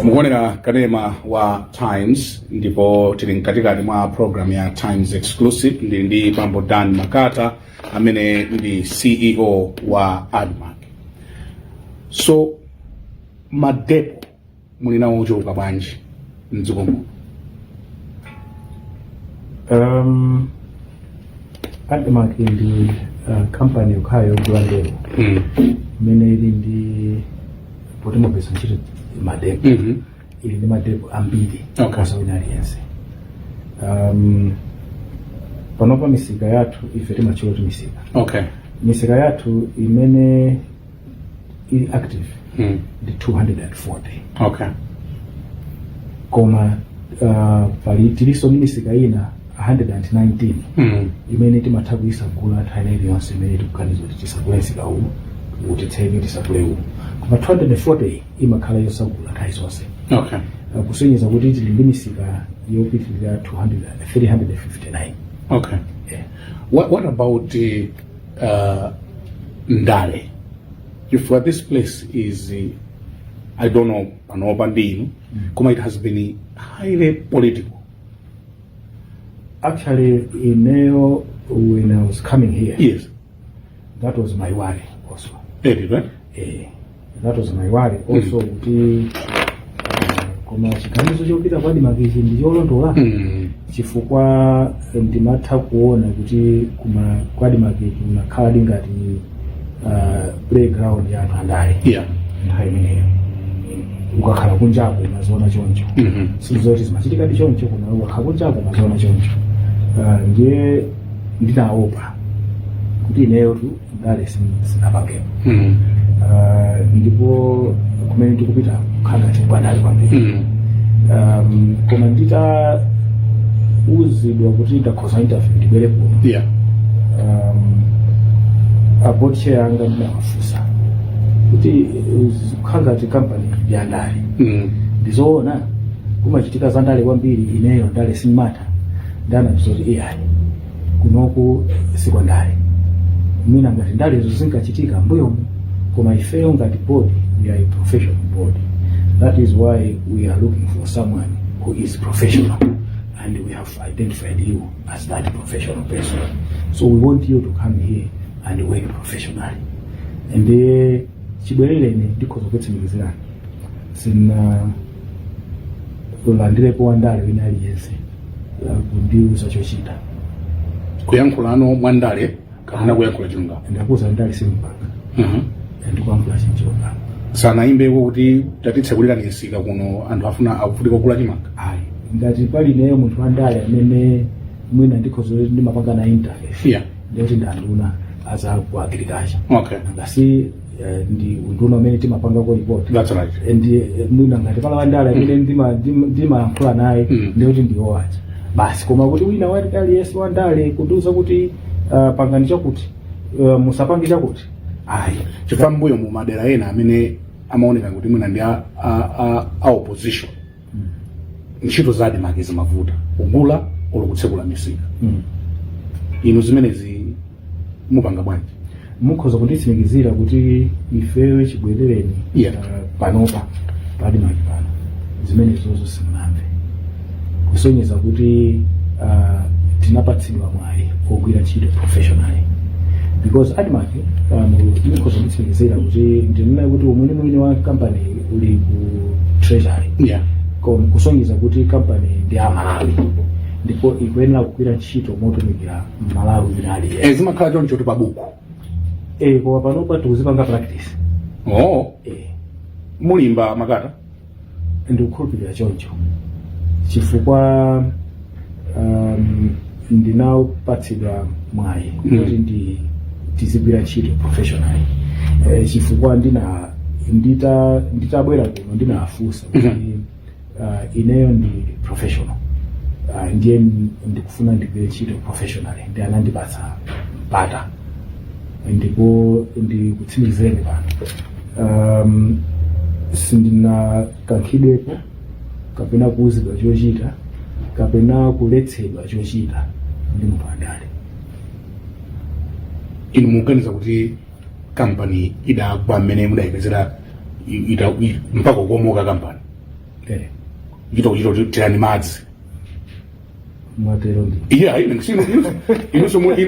Mukuonera kanema wa Times, ndipo tili mkatikati mwa program ya Times Exclusive. Ndili ndi bambo Dan Makata amene ndi CEO wa ADMARC. So madepo muli nawo ochuluka bwanji mdziko muno? ADMARC ndi company yokhayo yogula mbewu imene ili ndi, poti mugwiritsa ntchito madepo, ili ndi madepo ambiri kuposa wina aliyense. Panopa misika yathu, ife timatchula kuti misika, misika yathu imene ili active ndi 240. Koma pali tilinso ndi misika ina 119 imene timatha kuyisagula nthawi iliyonse imene tikuganiza kuti tisagule msika uwu, utitseke, tisagule uwu. Koma 240 imakhala yosagula nthawi zonse. Kusonyeza kuti tili ndi misika yopitirira 200, 359. Yeah. What about ndale? Chifukwa this place is, I don't know panopa ndinu, koma it has been highly political. Actually, ineyo when I was coming here, that was my worry also. Edi, right? That was my worry also, kuti koma chiganizo chopita kwa ADMARC ichi ndi cholondola, chifukwa ndimatha kuona kuti kuma kwa ADMARC kunakhala ngati playground ya anthu andale. Nthawi imeneyo Ukakhala kunjako umaziona choncho. Sizoti zimachitika ndi choncho, koma ukakhala kunjako umaziona choncho. Ndiye ndinaopa kuti ineyo tu ndale sinapangepo. Ndipo kumene ndikupita kukhala ngati kwandale kwambiri. Koma nditauzidwa kuti ndakhoza interview, ndibwere kuno, a board chair anga ndinawafunsa kuti zikukhala ngati kampani ya ndale, ndizoona kumachitika za ndale kwambiri? Ineyo ndale simmatha. Ndanamva kuti iyayi, kunoku sikwandale. Mwina ngati ndalezo zinkachitika mbuyomu, koma ifeyo ngati board, we are a professional board. That is why we are looking for someone who is professional, and we have identified you as that professional person, so we want you to come here and work professionally. And chibwerereni, ndikhoza kutsimikizirani, sina ulandirepo wandale wina aliyense kundiuza chochita. Kuyankhulano mwandale kapena kuyankhula chilungamo? Ndakuza, ndale simpanga. Ndikuyankhula chinchilungamo. Sanaimbeko kuti tatitsekulirani msika kuno, anthu afuna akufunika kugula chimanga? Ayi, ngati pali ineyo munthu wandale amene mwina ndikhoza kuti ndimapanga na interface, ndiyoti ndanduna aza ku agriculture. Ngasi ndi unduna umene timapangako report. That's right. Ndi mwina ngati pala wandale amene ndimayankhula naye, ndiyoti ndiyowacha basi. Koma kuti wina wati aliyense wandale kundiuza kuti pangani chakuti, musapange chakuti, ayi. Chifukwa mbuyo mu madera ena amene amaoneka kuti mwina ndi a opposition, ntchito za ADMARC zimavuta kugula olo kutsekula misika. Inu zimenezi mupanga bwanji? Mukhoza kunditsimikizira kuti ifeyo chibwerereni, panopa pa ADMARC pano zimenezozo simunamve, kusonyeza kuti tinapatsidwa mwayi ogwira ntchito professionally, because ADMARC, mukhoza kunditsimikizira kuti ndinena kuti umwini mwini wa company uli ku treasury, kusonyeza kuti company ndi amalawi ndipo ikuyenera kugwira ntchito motumikira Malawi wina aliyense. Zimakhala choncho kuti pabuku. Koma panopa tikuzipanga practice. Oh. Mulimba makata? Ndikukhulupirira choncho chifukwa ndinapatsidwa mwayi kuti ndi tizigwira ntchito professionally, chifukwa ndina ndita nditabwera kuno ndinafunsa kuti ineyo ndi professional, ndiye ndikufuna ndigwire ntchito professionally, ndi anandipatsa mpata. Ndipo ndikutsimikizireni pano, sindinakankhidwepo kapena kuuzidwa chochita kapena kuletsedwa chochita ndi munthu wandale. Inu mukuganiza kuti kampani idagwa mmene mudayipezera mpaka kukomoka kampani, kuchita kuchita kuti tirani madzi? Mwatero ndi Yeah,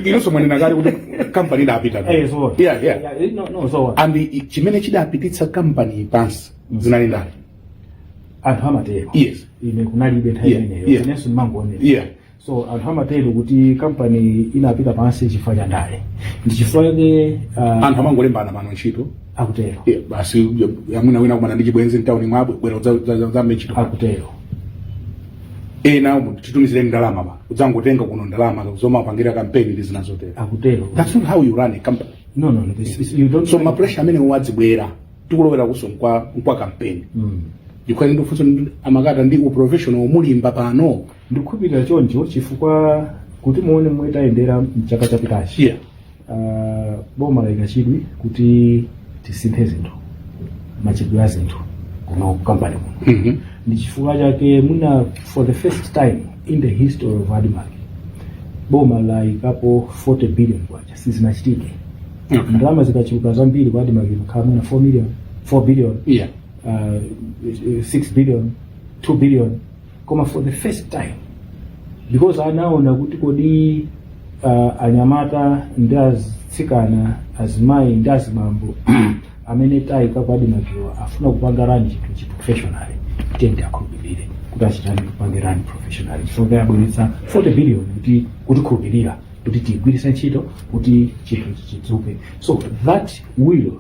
inunso mwanena kale kuti kampani idapita. So Yeah, no, so And chimene chidapititsa kampani pansi zinali ndani? Anthu amatero. Ine kunalibe nthawi imeneyo. Inenso ndimangoonera. So anthu amatero kuti kampani inapita pansi chifukwa cha ndale, ndi chifukwa chake Anthu amangolembana pano ntchito. Akutero. Yeah, basi, amuna wina kumana ndi chibwenzi mtawuni mwabwe, bwera udzambe ntchito. Akutero. Ena titumizireni ndalama pa, udzangotenga kuno ndalama zomapangira kampeni ndi zina zotero. Akutero. That's not how you run a company. No, you don't. So ma pressure amene wadzibwera tikulowera kuso nkwa kampeni, ndikhale ndifunso amakata ndi uprofessional mulimba pano? Ndikukhulupirira choncho chifukwa kuti muone momwe tayendera mchaka chapitachi, boma layika chidwi kuti tisinthe zinthu, machitidwe a zinthu kuno ku kampani kuno. Ndi chifukwa chake mwina for the first time in the history of ADMARC boma layikapo 40 billion kwacha, sizinachitike. Ndalama zikachuluka zambiri kwa ADMARC imakhala mwina 4 million, 4 billion, 6 billion, 2 billion, koma for the first time, because anaona kuti kodi anyamata ndi azitsikana, azimayi ndi azibambo amene tayika ku ADMARCwa afuna kupanga run chinthu chi professionally, tiyeni akhulupirire kuti achitani, kupange run professionally, chifukwa yabweretsa 40 billion kuti kutikhulupirira kuti tiyigwiritse ntchito kuti chinthu chidzuke. So that will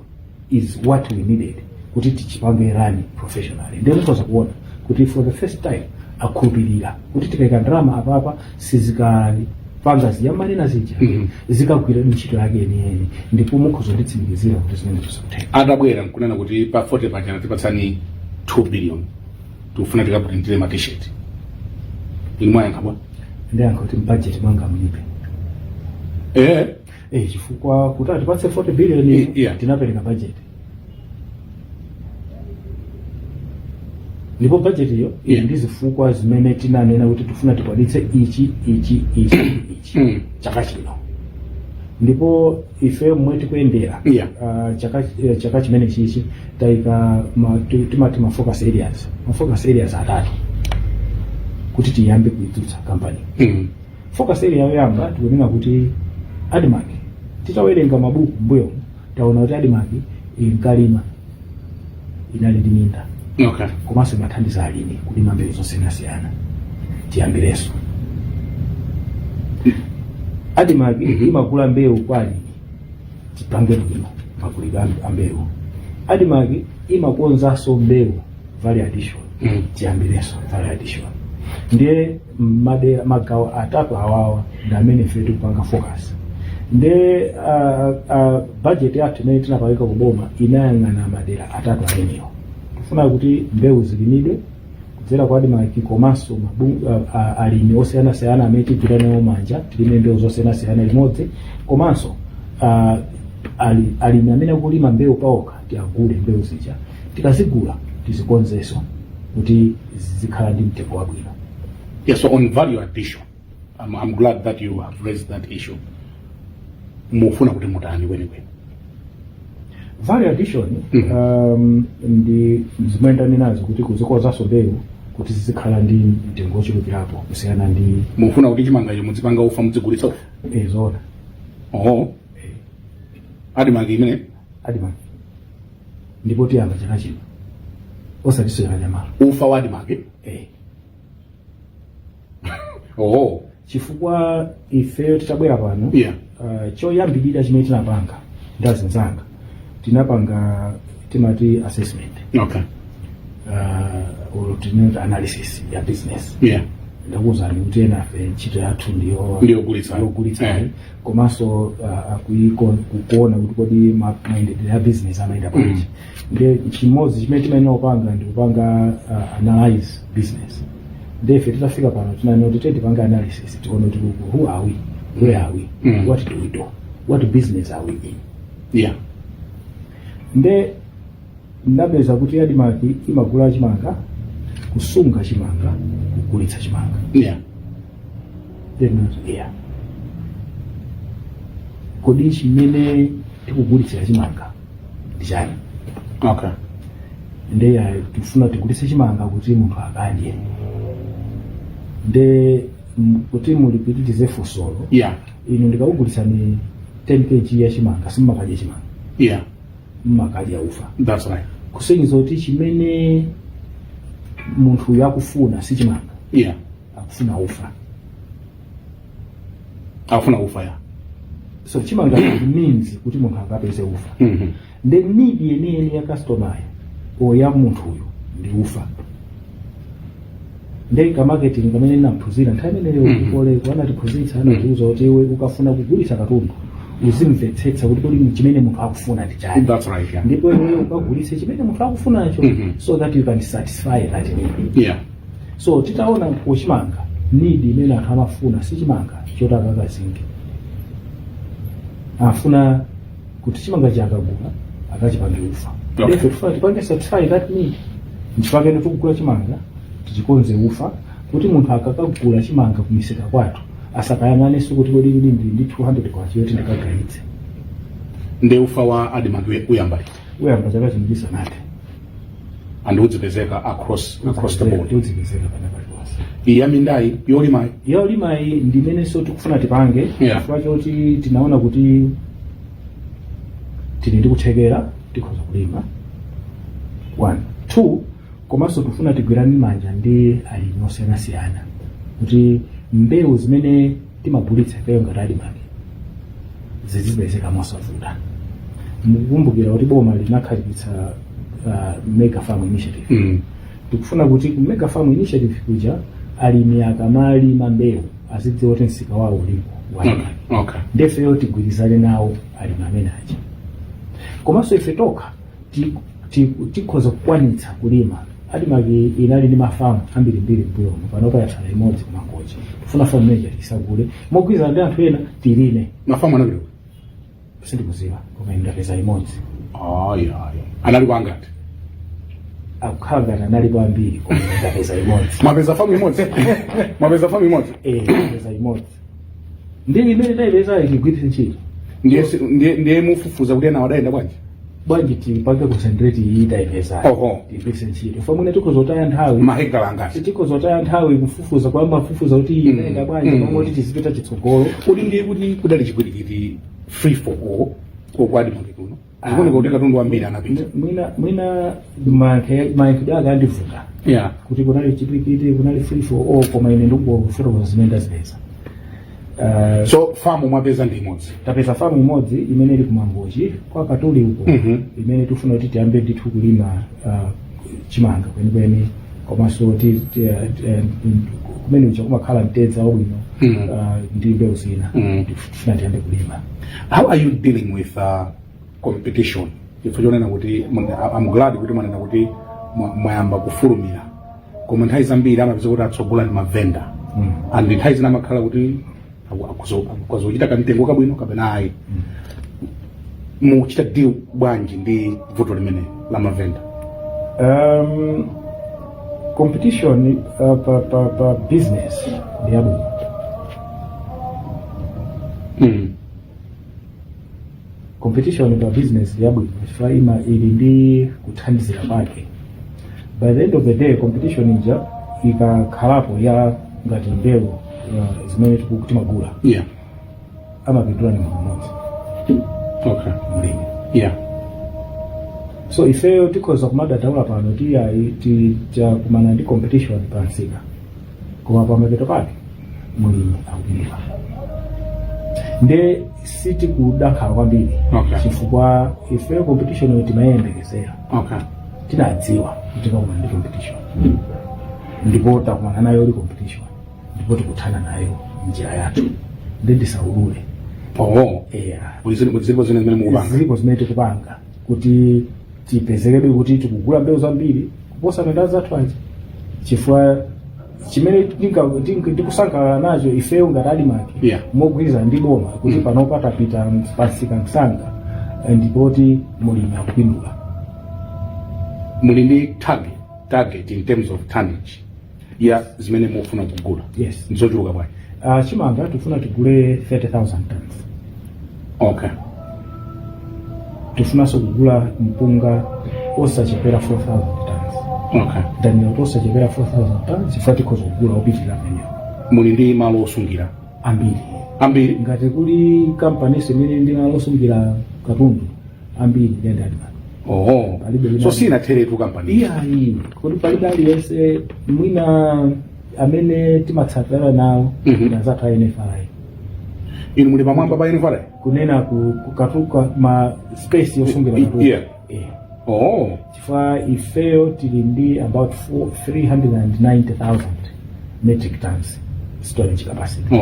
is what we needed. Kuti tichipange run professionally. Ndiye mukhoza kuona kuti for the first time akhulupirira kuti tikayika ndalama apapa, sizikapanga ziyamanena zija, zikagwira ntchito yake yeniyeni, ndipo mukhoza kunditsimikizira kuti zimenezo zikutheka. Atabwera nkunena kuti pa 40 pachana tipatsani 2 billion, tikufuna tikaprintire ma T-shirt, inu mwayankha bwa? Ndiyankha kuti mbudget mwanga mulibe. Chifukwa kuti atipatse 40 billion, tinapereka budget, ndipo budget iyo ili ndi zifukwa zimene tinanena kuti tifuna tikwanitse ichi, ichi, ichi, ichi chaka chino. Ndipo ife mmwe tikuyendera, chaka chimene chichi tayika timati ma focus areas atatu kuti tiyambe kuidzutsa kampani. Focus area yoyamba, tikunena kuti ADMARC, titawerenga mabuku mbuyomu, taona kuti ADMARC inkalima, inali ndi minda, komanso imathandiza alimi kulima mbewu zosiyanasiyana. Tiyambirenso ADMARC imagula mbewu kwa alimi, tipange bwino magulidwe a mbewu. ADMARC imakonzanso mbewu, value addition. Tiyambirenso value addition. Ndiye madera, magawo atatu awawa ndi amene ife tikupanga focus. Ndiye budget yathu imene tinapaleka kuboma inayang'ana madera atatu amenewo. Tifuna kuti mbewu zilimidwe kudzera kwa ADMARC, komanso alimi osiyanasiyana amene tigwira nawo manja, tilime mbewu zosiyanasiyana limodzi, komanso alimi amene akulima mbewu paokha tiagule mbewu zija. Tikazigula, tizikonzenso kuti zizikhala ndi mtengo wabwino. Yeah, so on value addition, I'm glad that you have raised that issue. Mufuna kuti mutani kwenikweni? Value addition, ndi zimene ndanenazo kuti kuzikonzanso mbewu kuti zizikhala ndi mtengo wochulukirapo kusiyana ndi Mufuna kuti chimangacho muzipanga ufa, muzigulitsa ufa? Zoona. Oho, ADMARC imene? ADMARC, ndipo tiyamba chaka chino, osatinso chaka chamawa. Ufa wa ADMARC? Eh. Oho. Chifukwa ifeyo titabwera pano, choyambirira chimene tinapanga ndi azinzanga, tinapanga timati assessment, or tinati analysis ya business. Ndakuwuzani kuti enafe ntchito yathu ndiyo Ndiyogulitsa. Yogulitsa, komanso kuona kuti kodi mayendedwe ya business amayenda bwanji. Ndiye chimodzi chimene timayenera kupanga ndi kupanga analyze business. Ndiye ife titafika pano tinanena kuti tipange analysis, tione kuti who are we, where are we, what do we do, what business are we in. Nde ndapeza kuti ADMARC imagula chimanga, kusunga chimanga, kugulitsa chimanga. Then yeah, kodi chimene tikugulitsira chimanga ndi chani? Nde tifuna tigulitse chimanga kuti munthu akadye. Nde kuti mulipitirize funsolo, inu ndikakugulitsani 10 kg ya chimanga, simmakadya chimanga, mmakadya ufa. That's right. Kusonyeza kuti chimene munthu akufuna si chimanga, akufuna ufa. Akufuna ufa, ya. So chimanga means kuti munthu akapeze ufa. Nde need yeniyeni ya customer o ya munthuyo ndi ufa. Nde ka marketing kamene ndinaphunzira nthawi imeneyo, koleko anatiphunzitsa, anatiuza kuti iwe ukafuna kugulitsa katundu uzimvetsetsa kuti kodi chimene munthu akufuna ndi chani. That's right, yeah. Ndipo iweyo ukagulitse chimene munthu akufunacho, so that you can satisfy that need. So titaona kuchimanga, need imene anthu amafuna si chimanga choti akakazinge, afuna kuti chimanga chakagula akachipange ufa. Therefore tifuna tipange satisfy that need. Nchifukwa chake tikugula chimanga, tichikonze ufa, kuti munthu akakagula chimanga kumisika kwathu asakayang'anenso kuti kodi ndi ndi 200 kwacha yoti ndikagayitse. Nde ufa wa ADMARC uyamba liti? Uyamba chaka chino chisanathe. And udzipezeka across the board? Udzipezeka pana paliponse. Iyi ya mindayi, yolimayi? Yolimayi ndimenenso tikufuna tipange, chifukwa choti tinaona kuti tili ndi kuthekera, tikhoza kulima, one, two, komanso tifuna tigwirane manja ndi alimi osiyanasiyana kuti mbewu zimene timagulitsa ifeyo ngati ADMARC zizipezeka mosavuta. Mukukumbukira kuti boma linakhazikitsa Mega Farm Initiative. Tikufuna kuti ku Mega Farm Initiative kuja alimi akamalima mbewu azidziwa kuti msika wawo ulipo wa Ndiye ifeyo tigwirizane nawo alimi amene aja. Komanso ife tokha tikhoza kukwanitsa kulima. ADMARC inali ndi mafamu ambirimbiri mbuyomu, panopa yatsala imodzi kuMangochi. Tifuna famu imeneja tisagule, mogwirizana ndi anthu ena tilime. Mafamu anapita kuti? Sindikuziwa, koma ndapeza imodzi. Ayi, ayi, anali kwangati? Akukhala ngati analipo ambiri, koma ndapeza imodzi. Mwapeza famu imodzi? Mwapeza famu imodzi? Eh, ndapeza imodzi, ndi imene tayipeza tigwiritse ntchito. Ndiye mufufuza kuti ena adayenda bwanji? Bwanji tipange concentrate iyi tayipezayo, tigwiritse ntchito. Fa mwina tikhoza kutaya nthawi. Mahekitala angati? Tikhoza kutaya nthawi kufufuza, kwamba kufufuza kuti iyi inayenda bwanji, pamwe kuti tizipita chitsogolo. Kuti ndiye kuti kudali chipwirikiti, free for all ku ADMARC kuno, zikuoneka kuti katundu ambiri anapita. Mwina mayankhidwe ake andivuta kuti kunali chipwirikiti, kunali free for all, koma ine ndikufotokoza zimene ndazipeza. So famu mwapeza ndi imodzi? Tapeza famu imodzi imene ili kuMangochi kwa Katuli uko, imene tifuna kuti tiyambe ndithu kulima chimanga kwenikweni, komanso kumene uja kumakhala mtedza wabwino ndi mbewu zina. Tifuna tiyambe kulima. How are you dealing with competition? Chifukwa chonena kuti I'm glad kuti mwanena kuti mwayamba kufulumira, koma nthawi zambiri amapeza kuti atsogola ndi mavenda and nthawi zina amakhala kuti akuzochita kamtengo kabwino kapena ayi. Mukuchita deal bwanji ndi vuto limene la mavenda? Competition pa business ndi yabwino. Competition pa business ndi yabwino chifukwa ima ili ndi kuthandizira kwake. By the end of the day, competition ija ikakhalapo ya ngati mbewu zimene timagula, amapindula ni munthu mmodzi, mlimi. So ifeyo tikhoza kumadandaula pano ti ayi, tichakumana ndi competition pa msika, koma pamapeto pake mlimi akupindula. Nde sitikudandaula kwambiri chifukwa ifeyo competition yo timayembekezera. Tinadziwa kuti tikakumana ndi competition, ndipo takumana nayo li competition, ndipo tikuthana nayo njira yathu, ndi ndisaulule. Oh. Yeah. Kuti zilipo zina zimene mukupanga? Zilipo zimene tikupanga kuti tipezekebe kuti tikugula mbewu zambiri kuposa ndi anzathu aja, chifukwa chimene tikusangalala nacho ifeyo ngati ADMARC mogwirizana ndi boma kuti panopa tapita pamsika msanga, ndipoti mulimi akupindula. Muli ndi target in terms of tonnage ya zimene mukufuna kugula? Yes. Nzochuluka bwanji? Chimanga tikufuna tigule 30,000 tons. Tifunanso kugula mpunga osachepera 4,000 tons. Ndanena kuti osachepera 4,000 tons chifukwa tikhoza kugula opitirira pamenepo. Muli ndi malo osungira? Ambiri. Ambiri. Ngati kuli kampaniso imene ndi malo osungira katundu ambiri, ndi ADMARC. Palibe wina. So sinatheretu kampani? Iyayi, kuti palibe aliyense mwina amene timatsatirana nawo ndi anzathu a NFRA. Inu muli pamwamba pa NFRA? Kunena ku katuka ma space yosungira katundu. Chifukwa ifeyo tili ndi about 390,000 metric tons storage capacity.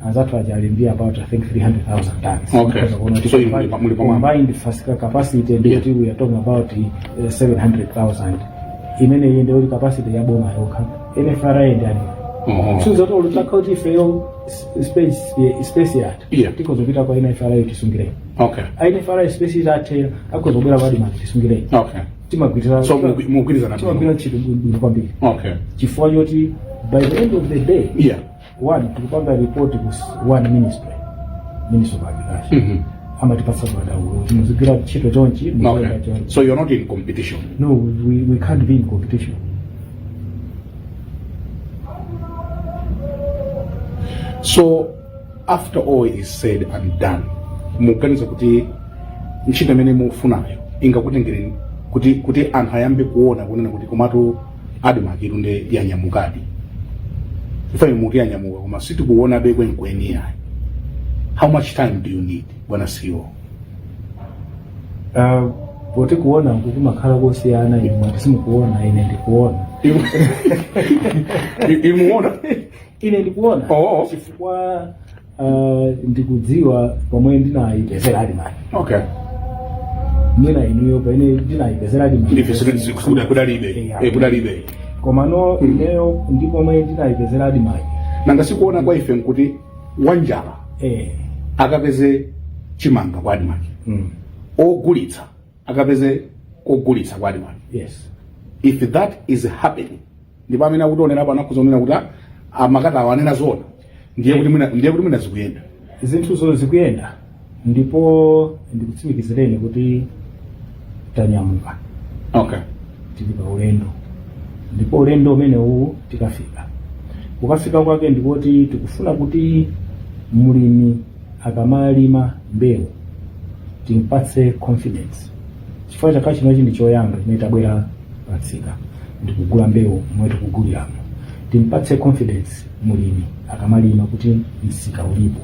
Anzathu aja ali ndi about, I think, 300,000 tons. Because kuona kuti So inu muli pamwamba. combined capacity ndi kuti we are talking about 700,000, imene iyi ndiyo capacity ya boma yokha. NFRA ndi ani so zoti olutakha kuti ifeyo space yathu tikhoza kupita kwa NFRA, tisungireni. NFRA space itathera, akhoza kubwera kwa ADMARC, tisungireni. Timagwirizana. So mugwirizana bwino. Timagwira ntchito bwino kwambiri chifukwa choti by the end of the day, one, tikupanga report ku one ministry, Ministry of Agriculture. Amatipatsa madaulo kuti muzigwira ntchito chonchi, muziyenda chonchi. So you're not in competition? No, we can't be in competition. So after all is said and done, muganiza kuti ntchito imene mukufunayo ingakutengereni kuti anthu ayambe kuona kunena kuti komatu ADMARC itu nde yanyamukadi? Ife muti yanyamuka, koma sitikuonabe kwenikweni yayi. How much time do you need, bwana CEO? Poti kuona kumakhala kosiyana, inu mwati simukuona, ine ndikuona. Imuona? Ine ndikuona. Oh. Chifukwa ndikudziwa pomwe ndinayipezera ADMARC. Mwina inuyo pamene ndinayipezera ADMARC Ndife kudalibe. Kudalibe. Komano ineyo ndi pomwe ndinayipezera ADMARC. Nanga sikuona kwa ife nkuti wanjala akapeze chimanga kwa ADMARC, ogulitsa akapeze kogulitsa kwa ADMARC. If that is happening, ndipo amene akutionera pano akuzonena kuti amakata awo anena zona, ndiye kuti mwina zikuyenda. Zinthuzo zikuyenda, ndipo ndikutsimikizireni kuti tanyamuka. Tili pa ulendo, ndipo ulendo umenewu tikafika. Kukafika kwake ndikoti tikufuna kuti mulimi akamalima mbewu timpatse confidence, chifukwa chaka chinochi ndi choyamba chimene tabwera patsika ndikugula mbewu momwe tikuguliramo. Timpatse confidence mulimi akamalima kuti msika ulipo.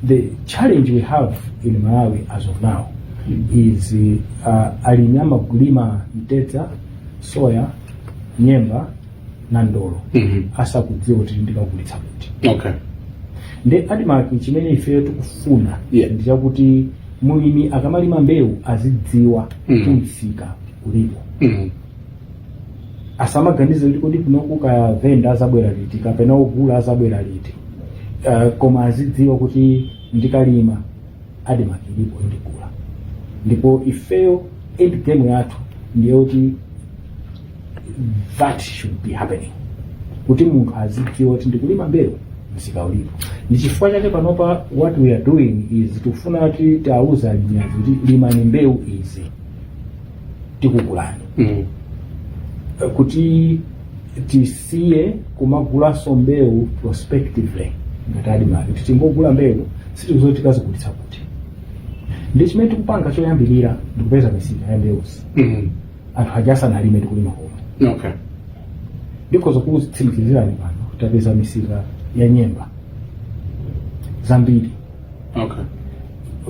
The challenge we have in Malawi as of now is alimi amakulima mtedza, soya, nyemba na ndolo asakudziwa kuti ndikagulitsa kuti. Ndi ADMARC chimene ifeyo tikufuna ndi chakuti mulimi akamalima mbewu azidziwa kuti msika ulipo. Asamaganize kuti kodi kunoku kaya venda azabwera liti kapena ogula azabwera liti, koma azidziwa kuti ndikalima ADMARC ilipo, ndigula. Ndipo ifeyo end game yathu ndiye kuti that should be happening, kuti munthu azidziwa kuti ndikulima mbewu, msika ulipo. Ndi chifukwa chake panopa what we are doing is tikufuna kuti tiauze alimi azi kuti limani mbewu izi, tikugulani, kuti tisiye kumagulanso mbewu prospectively ngati ADMARC, kuti tingogula mbewu sitikuziwa tikazigulitsa kuti. Ndi chimene tikupanga choyambirira ndikupeza misika ya mbewuzi anthu aja asanalime ndikulima komwe. Ndikhoza kutsimikizirani pano tapeza misika ya nyemba zambiri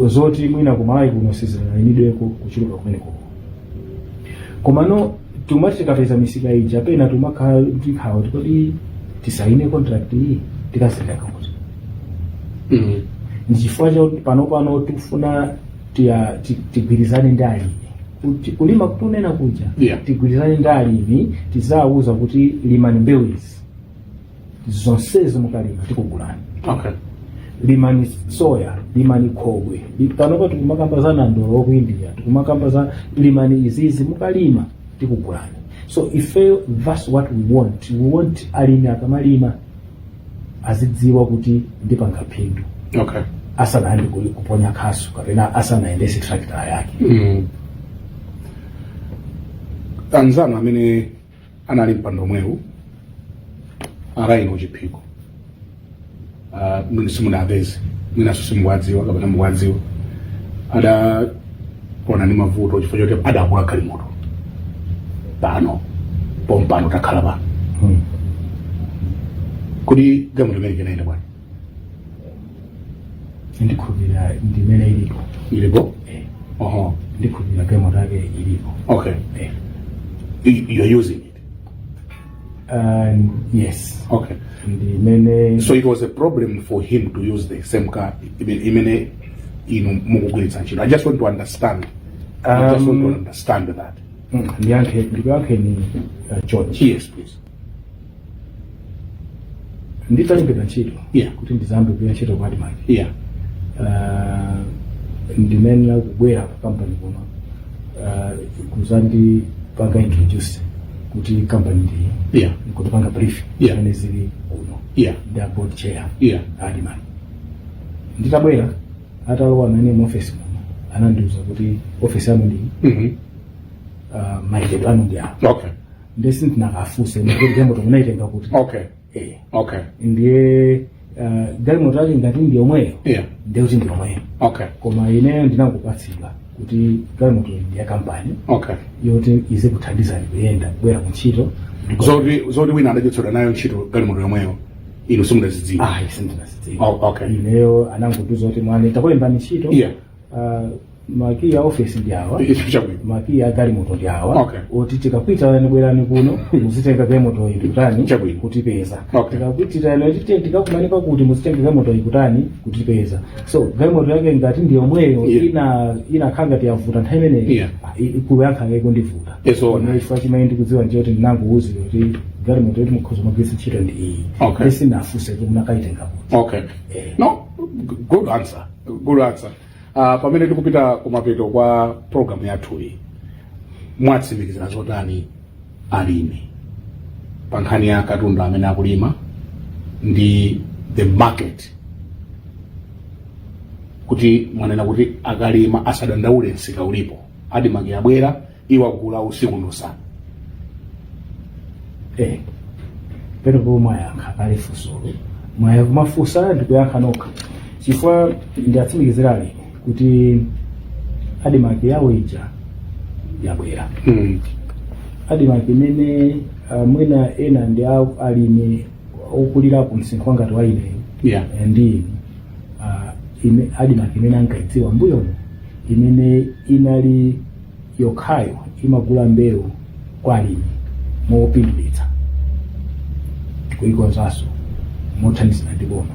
zoti mwina kumalawi kuno sizinalimidweko kuchuluka kumeneko. Komano tumati tikapeza misika ija, pena tumakhala tikhala kuti kodi tisaine contract iyi, tikazitenga kuti? Ndi chifukwa chakuti pano pano tikufuna tigwirizane ndi alimi kuti kulima kutunena kuja, tigwirizane ndi alimi, tizawuza kuti limani mbewu izi zonsezi, mukalima tikugulani. Limani soya, limani khobwe. Panopa tikumakamba za nandolo wa ku India, tikumakamba za limani izizi, mukalima tikugulani. So ifeyo that's what we want. We want alimi akamalima azidziwa kuti ndipanga phindu asanayambe kuponya khasu kapena asanayendese tractor yake. Anzanu amene anali mpando omwewu, a Rhino Chiphiko, mwina simunapeze, mwinanso simukuwadziwa kapena mukuwadziwa, adaona ndi mavuto chifukwa choti adagula galimoto pano pompano takhala pano. Kuti galimoto imene inaenda bwanji? Ndikhulupirira ndimene ilipo. Ilipo? Eh. Oho. Ndikhulupirira galimoto yake ilipo. Okay. You're using it? Yes. Ndimene. So it was a problem for him to use the same car imene inu mukugwiritsa ntchito? I just want to understand, I just want to understand that. Ndiyankhe, ndikuyankheni George. Yes, please. Nditalembedwa ntchito kuti ndizambe kugwira ntchito kwa ADMARC, ndimene kubwera ku kampani kuno kuzandipanga introduce kuti kampani ndi kutipanga brief zimene zili kuno ndi a board chair ADMARC. Nditabwera, atalowa nane mu office muno, anandiuza kuti office yanu ndi mayendedwe anu ndi awa. Ndiye sindinakafunse kuti galimoto munaitenga kuti. Ndiye galimoto yake ngati ndi yomweyo, ndiye kuti ndi yomweyo. Koma ineyo ndinangopatsidwa kuti galimoto ndi ya kampani yoti izikuthandizani kuyenda kubwera kuntchito. Zoti wina adachotsedwa nayo ntchito galimoto yomweyo, inu simunazidziwa? Ah, sindinazidziwa. Oh, okay. Ineyo anangondiuza kuti mwane takulembani ntchito. Makiyi a office ndi awa. Chabwino. Makiyi a galimoto ndi awa. Oti tikakuitanani, bwerani kuno muzitenga galimoto iyi ndikutani? Chabwino. Kutipeza. Okay. Tikakuitanani titi tikakumane pakuti, muzitenga galimoto iyi kutani? Kutipeza. So galimoto yake ngati ndi yomweyo ina inakhala ngati yavuta nthawi imeneyi, kuyankha ngati kundivuta. Ezona. Ine chifukwa chimene ndikudziwa njoti ndinangouzidwa kuti galimoto yoti mukhoza magwiritsa ntchito ndi iyi. Ndisinafunse kuti munakaitenga kuti. Okay. No, good answer. Good answer. Pamene tikupita kumapeto kwa program yathuyi, mwatsimikizira zotani alimi pa nkhani ya katundu amene akulima ndi the market? Kuti mwanena kuti akalima asadandaule, msika ulipo, ADMARC yabwera, iwagula usiku ndi usana. Penepo mwayankha kale funsolo, mafunsa ndikuyankha nokha, chifukwa ndiatsimikizira alimi kuti ADMARC yawo ija yabwera. ADMARC imene mwina ena ndi alimi okulirapo msinkhu ngati wa ineyo ndi inu, ADMARC imene ankayidziwa mbuyomo, imene inali yokhayo imagula mbewu kwa alimi mopindulitsa, kuikonzanso mothandizana ndi boma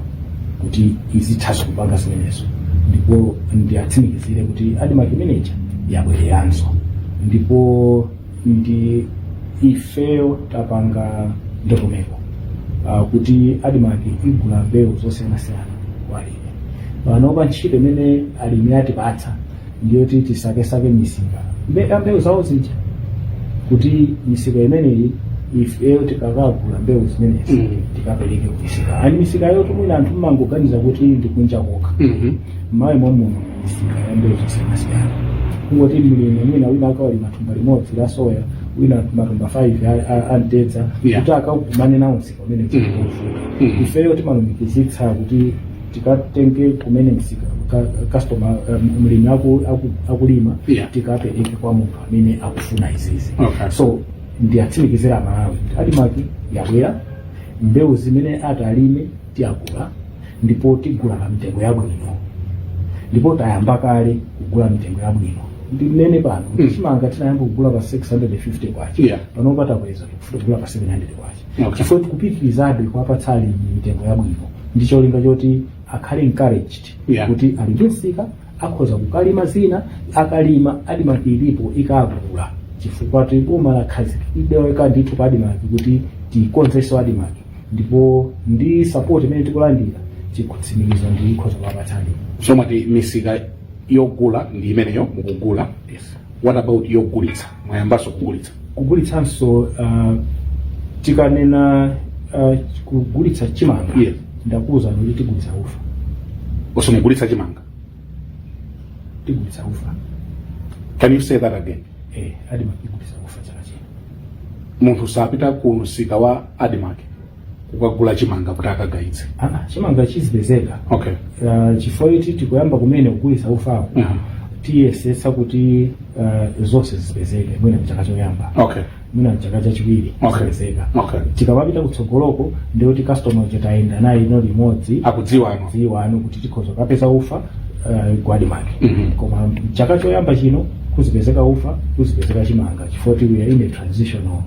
kuti izithanso kupanga zimenezo. Ndipo ndiatsimikizire kuti ADMARC imeneja yabwereranso, ndipo ndi ifeyo tapanga ndondomeko kuti ADMARC igula mbewu zosiyanasiyana kwa alimi. Panopa ntchito imene alimi atipatsa ndiyoti tisakesake misika ya mbewu zawo zija, kuti misika imeneyi ifeyo tikakagula mbewu zimenezi tikapereke ku misika. Ani misika yotu mwina anthu mmangoganiza kuti ndikunja kokha. M'Malawi muno misika ya mbewu zosiyanasiyana, kungoti mlimi mwina wina akawalima thumba limodzi la soya, wina matumba 5 a mtedza, kuti akakumane nawo msika umene uvuta. Ifeyo timalumikizitsa kuti tikatenge kumene msika customer, mlimi akulima, tikapereke kwa munthu amene akufuna izizi. So ndiyatsimikizira Malawi kuti ADMARC yabwera, mbewu zimene atalime tiyagula, ndipo tigula pa mitengo yabwino, ndipo tayamba kale kugula mitengo yabwino. Ndinene pano kuti chimanga tinayamba kugula pa 650 kwacha. Panopa takweza, tikufuna kugula pa 700 kwacha, chifukwa tikupitirizabe kuwapatsa alimi mitengo yabwino ndi cholinga choti akhale encouraged kuti ali ndi msika, akhoza kukalima zina, akalima ADMARC ilipo ikagula, chifukwa boma lakhazikidwa ndithu pa ADMARC kuti tikonzenso ADMARC, ndipo ndi support imene tikulandira, chikutsimikizo ndi ikhoza kuwapatsa alimi. So mwati misika yogula ndi imeneyo mukugula. Yes. What about yogulitsa? Mwayambanso kugulitsa? Kugulitsanso, tikanena kugulitsa chimanga, ndakuwuzani kuti tigulitsa ufa. Osamugulitsa chimanga? Tigulitsa ufa. Can you say that again? ADMARC igulitsa ufa chaka chino. Munthu sapita ku msika wa ADMARC kukagula chimanga kuti akagayitse? Ah, chimanga chizipezeka. Chifukwa choti tikuyamba kumene kugulitsa ufawo, tiyesetsa kuti zonse zipezeke mwina mchaka choyamba, mwina mchaka chachiwiri zipezeka. Tikamapita kutsogoloko ndikuti customer uja tayenda naye ino limodzi, Akudziwa ano. Akudziwa ano kuti tikhoza kapeza ufa ku ADMARC. Koma chaka choyamba chino kuzipezeka ufa, kuzipezeka chimanga, chifukwa we are in a transitional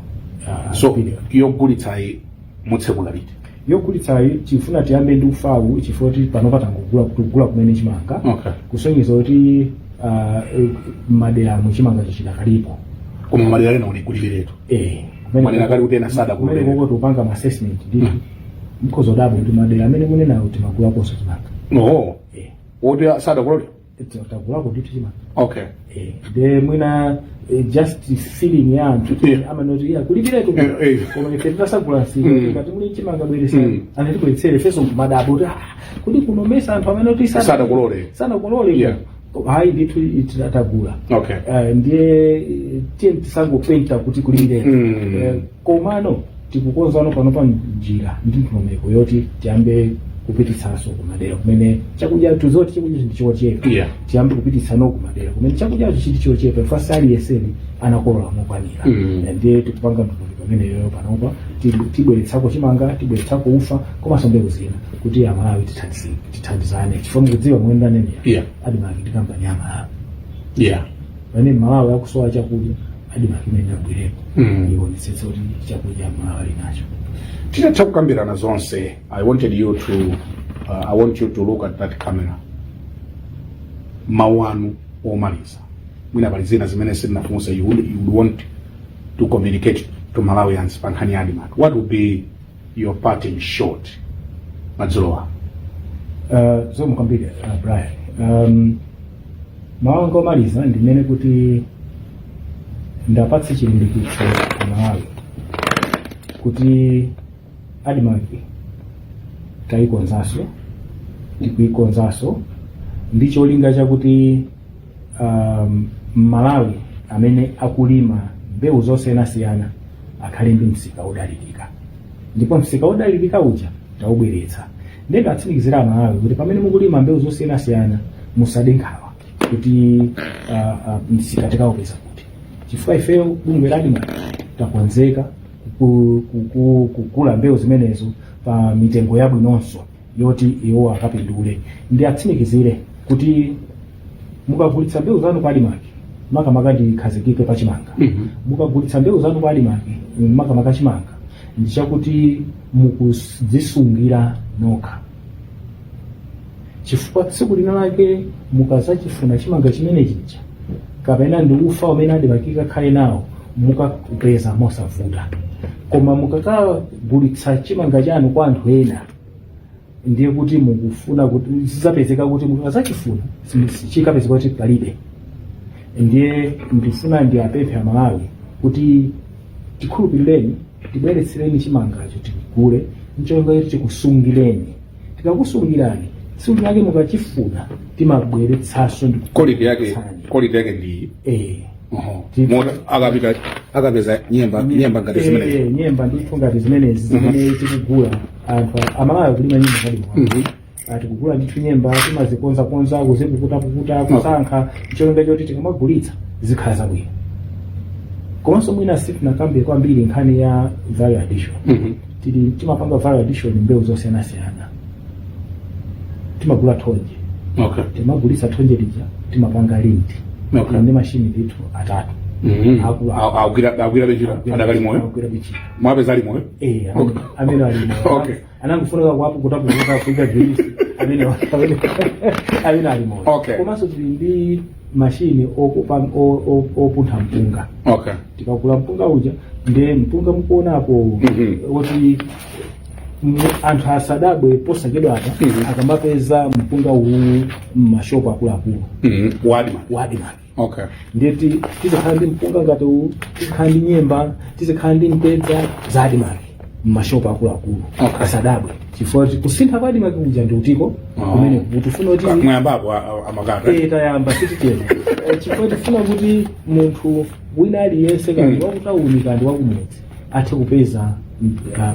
So period. Yogulitsayi mutsekula liti? Yogulitsayi tifuna tiyambe ndi ufawu, chifukwa kuti pano patangogula kugula kumene chimanga, kusonyeza kuti maderamo chimanga chidakalipo. Koma madera ena ulikulibiretu. Mwanena kale kuti ena sadakulolere. Kumene koko tikupanga ma assessment ndithu. Mukhoza kudabwa kuti madera amene munenawo timagulakonso chimanga. Oh. Woti sadakulole? Tagulako ndithu chimanga. De mwina just feeling ya anthu amanoti iya kulibiretu. Koma ife titasagula msika, ngati muli chimanga bweresani, anatibweretsere ifenso madabo kuti, ah, kuti kunomesa anthu amene kuti Sadakulole. Sadakulole. Hayi ndithu, tagula. Ndiye tiye tisangopenta kuti kulibiretu. Komano tikukonzano pano pa njira ndi ndondomeko yoti tiyambe kupititsanso kumadera kumene chakudya, tuzoti chakudya ndi chochepa. Tiyambe kupititsano kumadera kumene chakudyacho chili chochepa, fasi aliyeseni anakolola mokwanira. Ndiye tikupanga ndondomeko imeneyo panopa. Tibweretsako chimanga, tibweretsako ufa, komanso mbewu zina kuti Amalawi tithandizane, chifukwa mukudziwa momwe ndanenera, ADMARC ndi kampani ya Amalawi. Pamene Malawi akusowa chakudya, ADMARC imene abwerepo ionetsetse kuti chakudya Malawi ali nacho. Titatha kukambirana zonse, I want you to look at that camera. Mawu anu omaliza, mwina pali zina zimene sitinafunse, you would want to communicate to Malawians pa nkhani ya ADMARC. What would be your parting shot madzulo ano? Zikomo kwambiri, Brian. Mawu anga omaliza ndimene kuti ndapatse chilimbikitso Malawi kuti ADMARC tayikonzanso, tikuyikonzanso ndi cholinga chakuti Malawi amene akulima mbewu zosiyanasiyana akhale ndi msika wodalirika, ndipo msika wodalirika uja taubweretsa. Ndiye ndatsimikizira Amalawi kuti pamene mukulima mbewu zosiyanasiyana, musade nkhawa kuti msika tikaupeza kuti, chifukwa ifeyo bungwe la ADMARC takonzeka kugula mbewu zimenezo pa mitengo yabwinonso yoti iwo akapindule. Ndi atsimikizire kuti mukagulitsa mbewu zanu kwa ADMARC, makamaka ndikhazikike pa chimanga, mukagulitsa mbewu zanu kwa ADMARC, makamaka chimanga, ndi chakuti mukudzisungira nokha, chifukwa tsiku lina lake mukazachifuna chimanga chimene chija kapena ndi ufa umene ADMARC ikakhale nawo, mukakupeza mosavuta. Koma mukakagulitsa chimanga chanu kwa anthu ena, ndiye kuti mukufuna kuti zidzapezeka kuti mukazachifuna chikapezeka kuti palibe. Ndiye ndifuna ndiapemphe Amalawi kuti tikhulupirireni, tibweretsereni chimangacho tigule ncholinga choti tikusungireni. Tikakusungirani, tsiku lake mukachifuna timabweretsanso ndi Quality yake kukupatsani. Quality yake ndi Oho. Mota akapita akapeza nyemba, nyemba ngati zimenezi. Nyemba ndithu ngati zimenezi zimene tikugula. Anthu Amalawi akulima nyemba ngati tikugula ndithu nyemba, timazikonzakonza, kuzipukutapukuta, kusankha ncholinga choti tikamagulitsa zikhala zabwino. Komanso mwina sitinakambe kwambiri nkhani ya value addition. Tili timapanga value addition mbewu zosiyanasiyana. Timagula thonje, timagulitsa thonje lija, timapanga lint. Ndi mashini ndithu atatu. Agwira ntchito adakali moyo? Agwira ntchito. Mwapeza ali moyo? Eh, amene ali moyo. Anangofunika kuwapukutapukuta, kuika grisi, amene ali moyo. Komanso tili ndi mashini opuntha mpunga. Tikagula mpunga uja, ndiye mpunga mukuonapo woti anthu asadabwe posachedwapa akamapeza mpunga uwu m'mashopu akuluakulu. Wa ADMARC. Wa ADMARC. Ndiye tizikhala ndi mpunga ngati uwu, tizikhala ndi nyemba, tizikhala ndi mtedza za ADMARC m'mashopu akuluakulu. Asadabwe, chifukwa kuti kusintha kwa ADMARC kuja ndi utiko kumene kutifuna kuti Mwayambapo amakata. Eh, tayamba, sitichedwa. Chifukwa tifuna kuti munthu wina aliyense, kandi wakutauni kandi wakumudzi, athe kupeza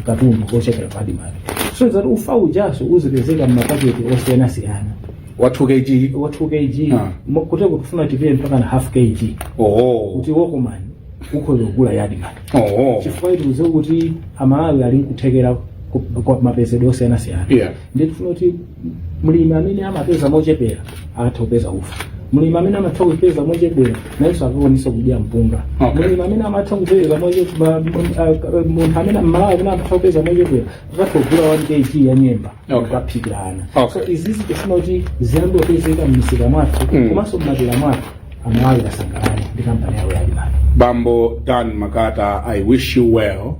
katundu ochokera kwa ADMARC. So zati ufa ujaso uzipezeka m'mapaketi osiyanasiyana. Wa 2 kg? Wa 2 kg. Kuteko tifuna tipite mpaka na half kg, kuti wokomani ukhoza kugula ya ADMARC, chifukwa tikudziwa kuti Amalawi ali nkuthekera kwa mapezedwe osiyanasiyana. Ndiye tifuna kuti mlimi amene amapeza mochepera athe kupeza ufa, mlimi amene amatha kupeza mochepera nayenso akakwanisa kudya mpunga, mlimi amene amatha kupeza munthu amene Mmalawi amene amatha kupeza mochepera akatha kugula 1 kg ya nyemba kukaphikira ana. So izizi tifuna kuti ziyambe kupezeka m'misika mwathu komanso m'madera mwathu, Amalawi asangalale ndi kampani yawo ya ADMARC. Bambo Dan Makata, I wish you well.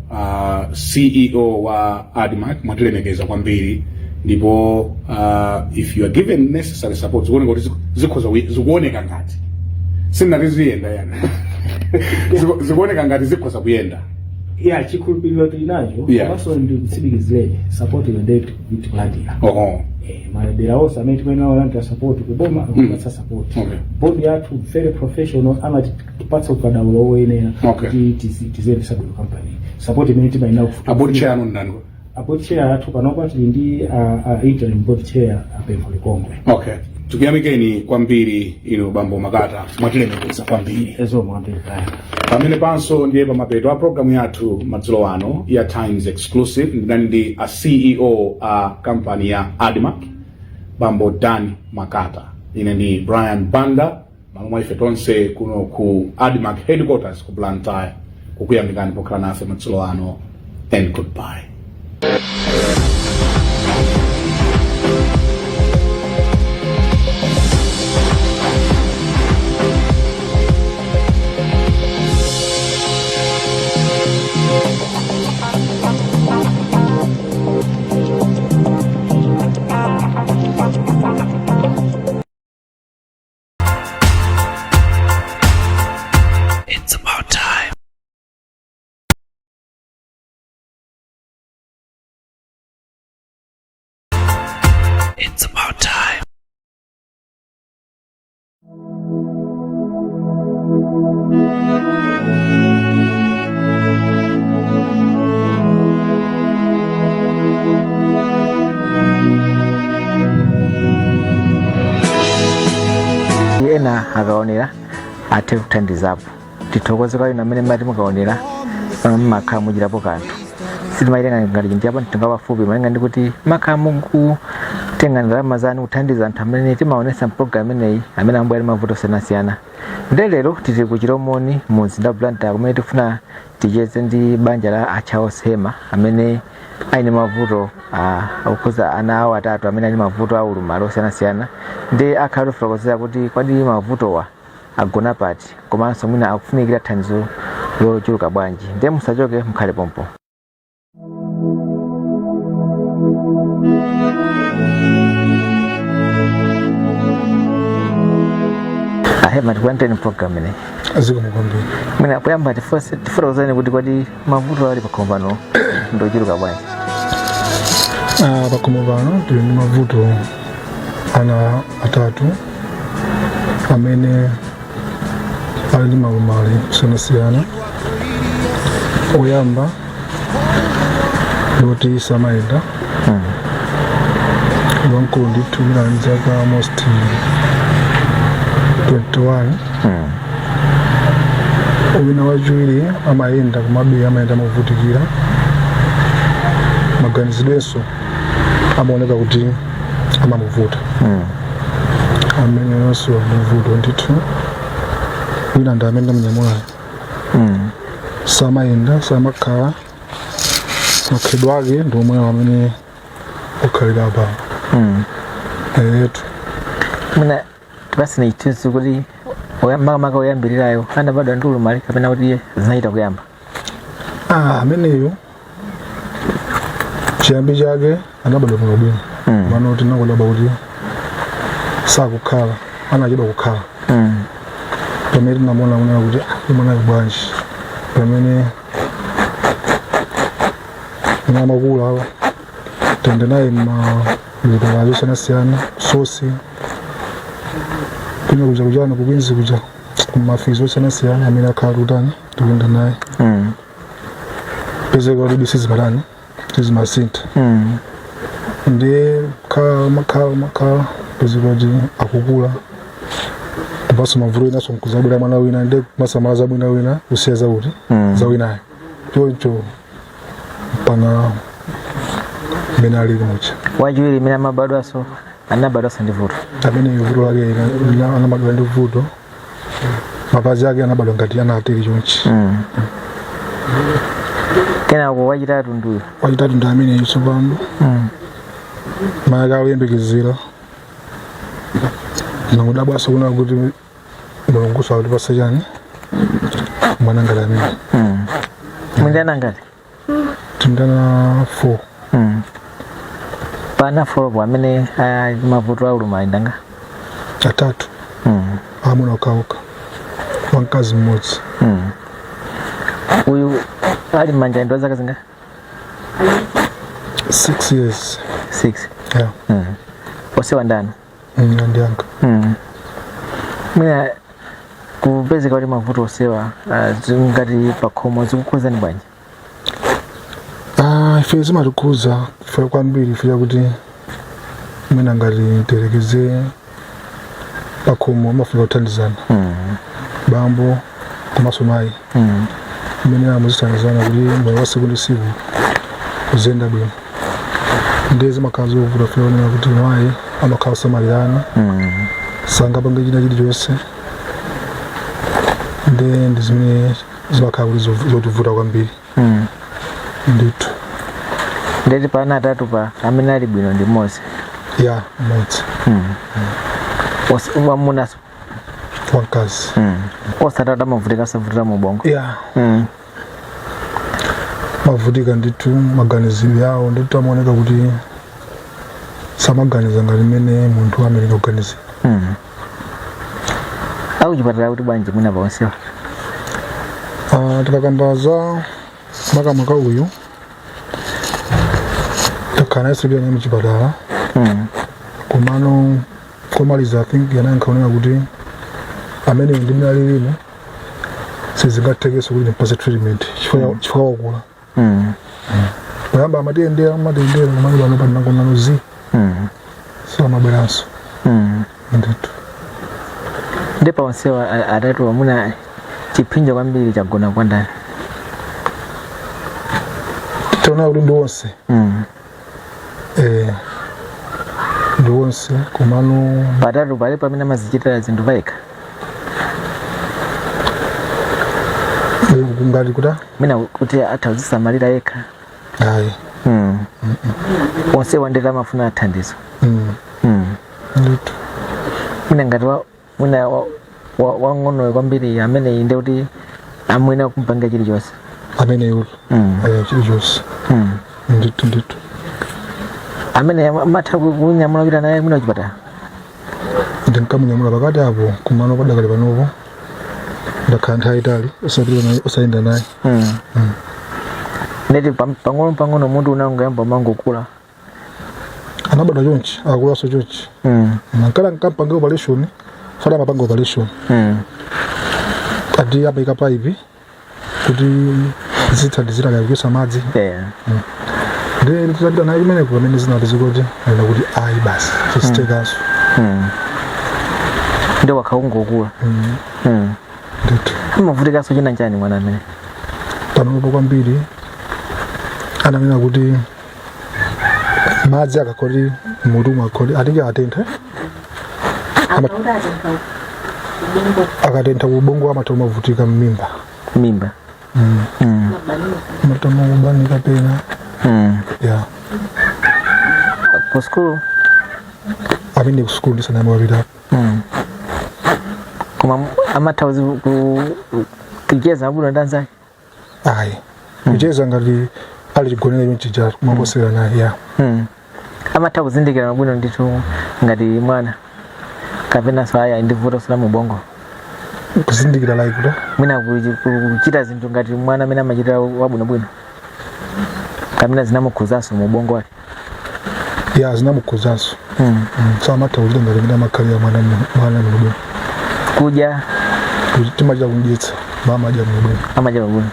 CEO wa ADMARC, mwatilemekeza kwambiri, ndipo if you are given necessary support, zikuoneka kuti zikhoza zikuoneka ngati sindinati ziyenda yani, zikuoneka ngati zikhoza kuyenda. Ya, chikhulupiriro tili nacho. Komanso ndikutsimikizireni, support iyo ndiye tikulandira. Madera onse amene tikuyenera kulandira support kuboma akupatsa support. Board yathu very professional, amatipatsa ukadaulo woyenera kuti tiziyendesa bwino company. Support imene timayenera A board chair anu ndani? A board chair athu panopa tili ndi interim board chair, Apempho Likongwe. Okay, tikuyamikeni kwambiri inu Bambo Makata, mwatilemekeza kwambiri. Zikomo kwambiri kaya. Pamene panso ndiye pamapeto a programu yathu madzulo ano ya Times Exclusive. Ndinali ndi a CEO a kampani ya ADMARC, Bambo Dan Makata. Ine ndi Brian Banda. Malo mwa ife tonse kuno ku ADMARC headquarters ku Blantyre, kukuyamikani pokhala nafe madzulo ano, and goodbye. It's about time. It's about time. Ena akaonera athe kuthandizapo. Tithokoze kwa inu amene mati mukaonera mmakhala muchitapo kanthu. Sitimaitenga ngati chinthu chapa mtengo pafupi, malinga ndi kuti makhala mukutenga ndalama zanu kuthandiza anthu amene timaonesa mpulogalamu imeneyi, amene amabwera ndi mavuto osiyanasiyana. Nde lero tili ku Chilomoni mu mzinda wa Blantyre, kumene tifuna ticheze ndi banja la a Charles Hema amene ali ndi mavuto okhuza ana awo atatu amene ali ndi mavuto a ulumali osiyanasiyana. Ndi akhala akutifotokozera kuti kodi mavutowa agona pati, komanso mwina akufunikira thandizo lochuluka bwanji. Ndiye musachoke, mukhale pompo. A Hema, tikulandireni program imeneyi. Zikomo kwambiri. Mwina poyamba tifotokozeni kuti kodi mavuto ali pakhomo pano ndochuluka bwanji? Pakhomo pano tili ndi mavuto ana atatu amene ali ndi maulumali osiyanasiyana. Oyamba ndikuti samayenda, wamkulu ndithu mwina ali ndi zaka almost 21. Wina wachiwiri amayenda, komabe amayenda movutikira, maganizidwenso amaoneka kuti amamuvuta, amenenso ndi vuto ndithu. Wina ndi amene ndamunyamulayo, samayenda, samakhala, makhalidwe ake ndi omwewo amene okhalira apa. Eyetu. Mwina tipatseni chithunzi kuti makamaka oyambirirayo anabadwa ndi ulumali kapena kuti zinachita kuyamba? Ameneyo chiyambi chake anabadwa bwino bwino, pano tinangodabwa kuti sakukhala, anachedwa kukhala. Pamene tinamuona kunena kuti, "Ah, mwanayo bwanji?" Pamene amakula tayenda naye ma zipatala zosiyanasiyana, sosi kwina kuja kuchana ku Queens kuja, kumafizi osiyanasiyana amene akhala tikutani, tikuyenda naye, pezeka kuti sizimatani, sizimasintha. Ndiye khala makhala makhala, pezeka kuti akukula, kupaso mavuto inaso nkuzabwera mwana wina, ndiye kumasamala za mwina wina kusiya zakuti za winayo, choncho mpaka mmene alili mucha. Wachiwiri imene amabadwaso anabadwaso ndi vuto? Amene vuto lake anabadwa ndi vuto, mapazi ake anabadwa ngati anatere chonchi. Kenako wachitatu nduyo? Wachitatu ndi amene tsopano mayi ake akuyembekezera, nakudabwaso kuna kuti Mulungu sakutipasa chani mwana ngati amene. Muli ndi ana angati? Tili ndi ana 4. Pa ana 4 po amene ali mavuto a ulumali ndi angati? Atatu. Amuna okhaokha, wamkazi mmodzi. Uyu ali mmanja ndi wa zaka zingati? 6 years. 6? Yeah. Onsewa ndi anu? Ndi anga. Mwina kupezeka kuti mavuto onsewa ngati pakhomo zikukhuzani bwanji? Ife zimatikhuza ife kwambiri, ife chakuti mwina ngati tiyerekeze pakhomo amafuna kuthandizana, bambo komanso mayi, mmene amazithandizana kuti moyo wa tsiku ndi tsiku uziyenda bwino. Ndiye zimakhala zovuta ife onena kuti mayi amakhala osamalirana, sangapange china chilichonse. Ndi zimene zimakhala kuti zotivuta kwambiri. Ndithu. Ndeti pa ana atatu pa amene ali bwino ndi mmodzi? Ya, mmodzi. Wamunaso? Wamkazi. Onse atatu amavutika, asavutika mu ubongo? Ya. Mavutika ndithu, maganizidwe yawo ndithu amaoneka kuti samaganiza ngati mmene munthu amayenera kuganizira. Akuchipatala kuti bwanji mwina paonsewa? Ah, tikakamba za makamaka uyu takhala naye sipita naye muchipatala. Komano komaliza, I think anayankha kunena kuti amene ndi mmene alilimo sizingathekenso kuti ndimpase treatment chifukwa wakula. Poyamba amatiyendera amatiyendera, komano pano patinangonano zi so amabweranso. Ndithu. Ndi paonsewa atatu amuna chiphinjo kwambiri chagona kwa ndani? Tiona kuti ndi onse. Eh, ndi onse, komano Patatu pali pamene amazichitira zinthu payekha? Ngati kuta? Mwina kuti atha kuzisamalira yekha? Ayi. Onsewa ndeti amafuna thandizo? Mm. Ndithu. Mwina ngati mwina wang'onoyo kwambiri amene inde kuti amwene kumpanga chilichonse? Ameneyo. Eh, chilichonse. Ndithu, ndithu. Amene amatha kunyamula kupita naye mwina kuchipatala? Ndinkamunyamula pakati apo, kumano padakali panopo ndakhala nthawi itali osapita naye, osayenda naye. Ndeti pang'ono pang'ono munthu unangoyamba mangokula? Anabadwa chonchi, akulanso chonchi. Nankala nkampanga operation, fada amapanga operation. Ati amayika pipe kuti zithandizira kaya kuchosa madzi. Ndi titapita naye kumeneko pamene zinapeza kuti anena kuti ayi, basi, sizitekanso. Ndi wakha kungokula. Ndithu. Amavutikanso china chani mwana amene? Panopo kwambiri ananena kuti madzi akakhoti mutu mwakhoti atinge atenthe. Akatentha ubongo amatha kumavutika mmimba. Mimba. Amatha kubanika pena. Ya. Ku sukulu? Amene ku sukulu ndisanayambe wapitapo. Koma amatha kucheza bwino ndi anzake? Ayi, kucheza ngati ali chigonere chonchija, kumangosewera naye, ya. Amatha kuzindikira bwino ndithu ngati mwana, kapenanso aya ndi vuto la mubongo? Kuzindikira like kuti? Mwina kuchita zinthu ngati mwana amene amachita wabwinobwino, kapena zinamukhuzanso mu ubongo wake? Ya, zinamukhuzanso. Samatha kuchita ngati amene amakhalira mwana mwana bwinobwino. Kudya? Timachita kumdyetsa, mama adya bwinobwino. Amadya bwinobwino.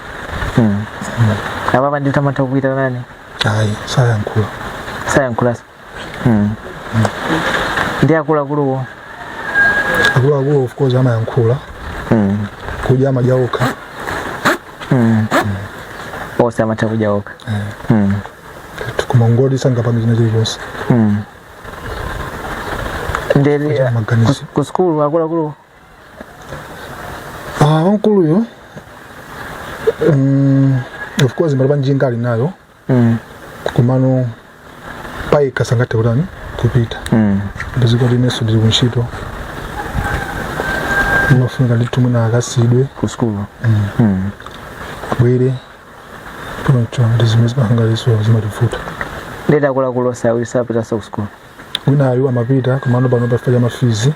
Apapa ndithu amatha kuita nani? Ayi, sayankhula. Sayankhulanso. Ndi akuluakuluwo? Akuluakulu of course amayankhula. Kudya amadya okha. Onse amatha kudya okha. Koma ngoti sangapange china chilichonse. Ndi Maganizo. ku sukulu akuluakulu? Ah, wamkuluyo of course mbali panjinga ali nayo. Komano payekha sangathe kutani, kupita. Ndizikoti inenso ndili kuntchito, imafunika ndithu mwina akasidwe ku sukulu. Abwere choncho, ndi zimene zimahangaliso zimativuta. Ndeti akuluakulu onse awiri sapitanso ku sukulu? Winayu amapita, komano pano pachifukwa cha ma fees.